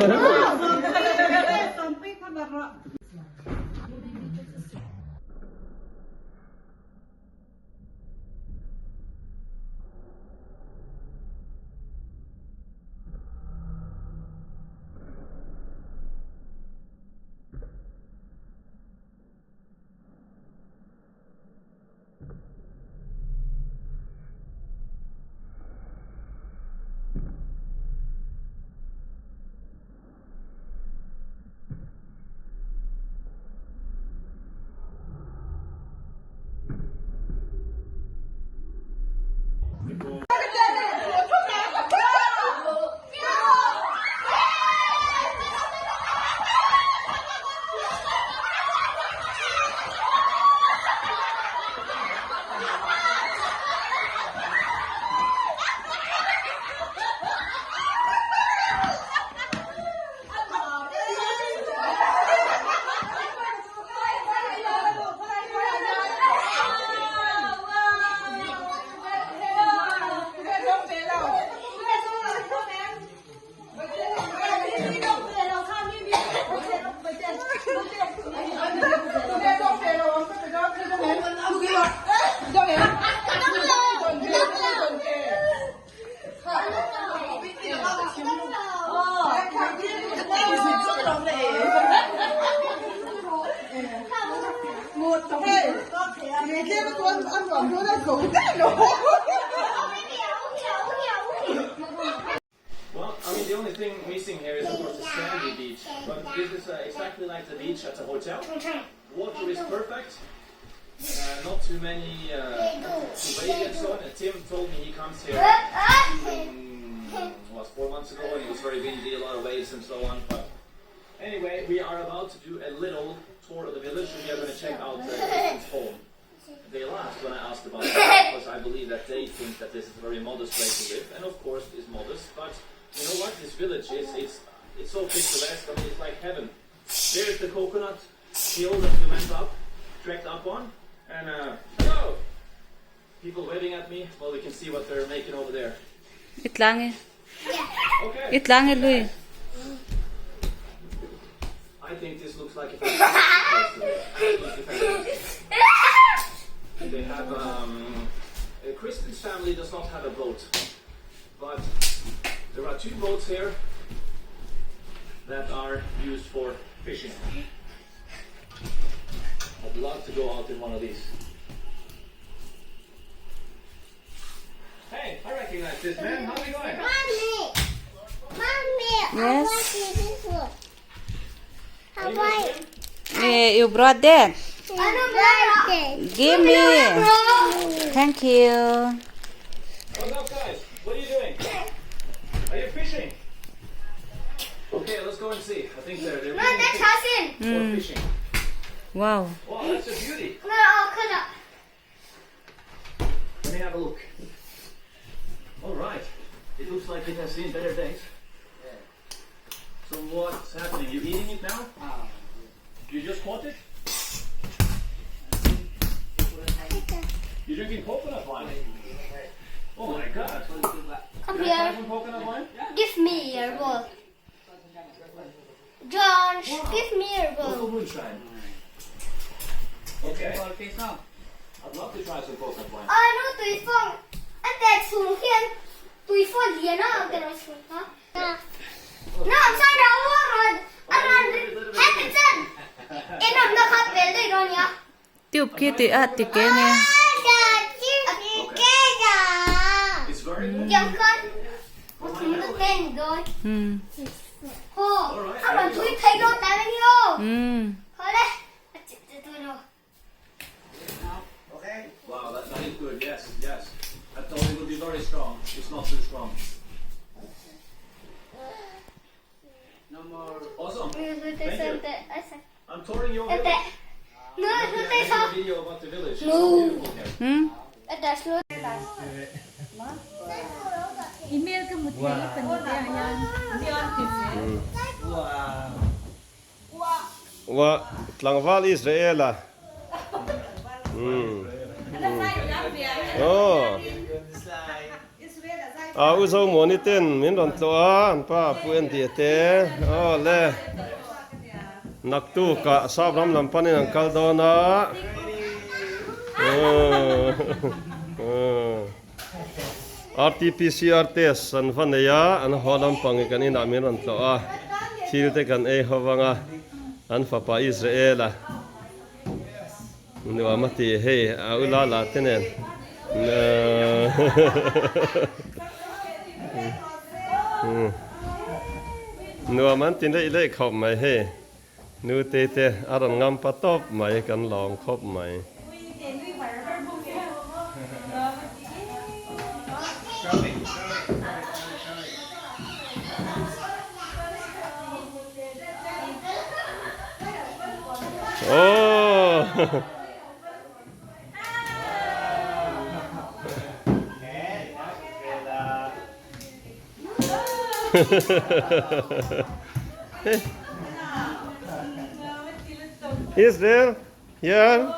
Well, I mean, the only thing missing here is, of course, the sandy beach. But this is uh, exactly like the beach at the hotel. Water is perfect. Uh, not too many uh, too wavy and so on. And Tim told me he comes here mm, what, four months ago, and it was very windy, a lot of waves and so on. But anyway, we are about to do a little tour of the village, and we are going to check out uh, Kristen's home. They laughed when I asked about it because I believe that they think that this is a very modest way to live, and of course it's modest. But you know what? This village is it's it's so picturesque. I mean, it's like heaven. There's the coconut hill that we went up, trekked up on, and uh, hello, people waving at me. Well, we can see what they're making over there. I tlang e. Okay. I tlang e lui. I think this looks like a fantastic place to live. Absolutely fantastic. They have um, uh, Kristen's family does not have a boat, but there are two boats here that are used for fishing. I'd love to go out in one of these. Hey, I recognize this man. How's it going? Mommy, mommy, Yes. I want to this one. Hawaii. Eh, you brought that. Give me. Thank you. What's up, guys? What are you doing? Are you fishing? Okay, let's go and see. I think they're they're 那在 really 查信， for fishing. Wow. Wow, that's a beauty. 那哦，看到。 Let me have a look. All right. It looks like it has seen better days. So what's happening? You eating it now? You just caught it? You're drinking coconut wine. Oh my god. Come Can I try here. some coconut wine? Give me your ball. Josh, give me your ball. Local moonshine. Okay. I'd love to try some coconut wine. 啊，那对方，啊，在从天，对方也那个人说啊，那上着我了，啊，那还得真，哎，那那他别的着呢。 Tube khi ti a ti ke ne. It's very good. 两个，我从那边的，哦，他们推推到咱们哟。 好嘞，这这多了。 Wow, that, that is good. Yes, yes. I thought it would be very strong. It's not too strong. No more. Awesome. 对对对对， I'm touring your 对 village. 对，那是对 Make 上 a，video about the village. It's so No. beautiful here. 对说。 Wa tlangval Israel a. Um. Oh. A u zo muani ten min rawn tlawh a an pa pu en tih te aw le naktuk ah sap ram lam panin an kal dawn a RTPCR test an va nei a an haw lampang in kan inah min rawn tlawh a thil te kan ei ho vang a an fapa Israel a. Nuam a ti hei a u la la te nen nuam an ti leih leih khawp mai hei nu te te a rawn ngam pa tawp mai kan lawm khawp mai. Oh! Israel, yeah.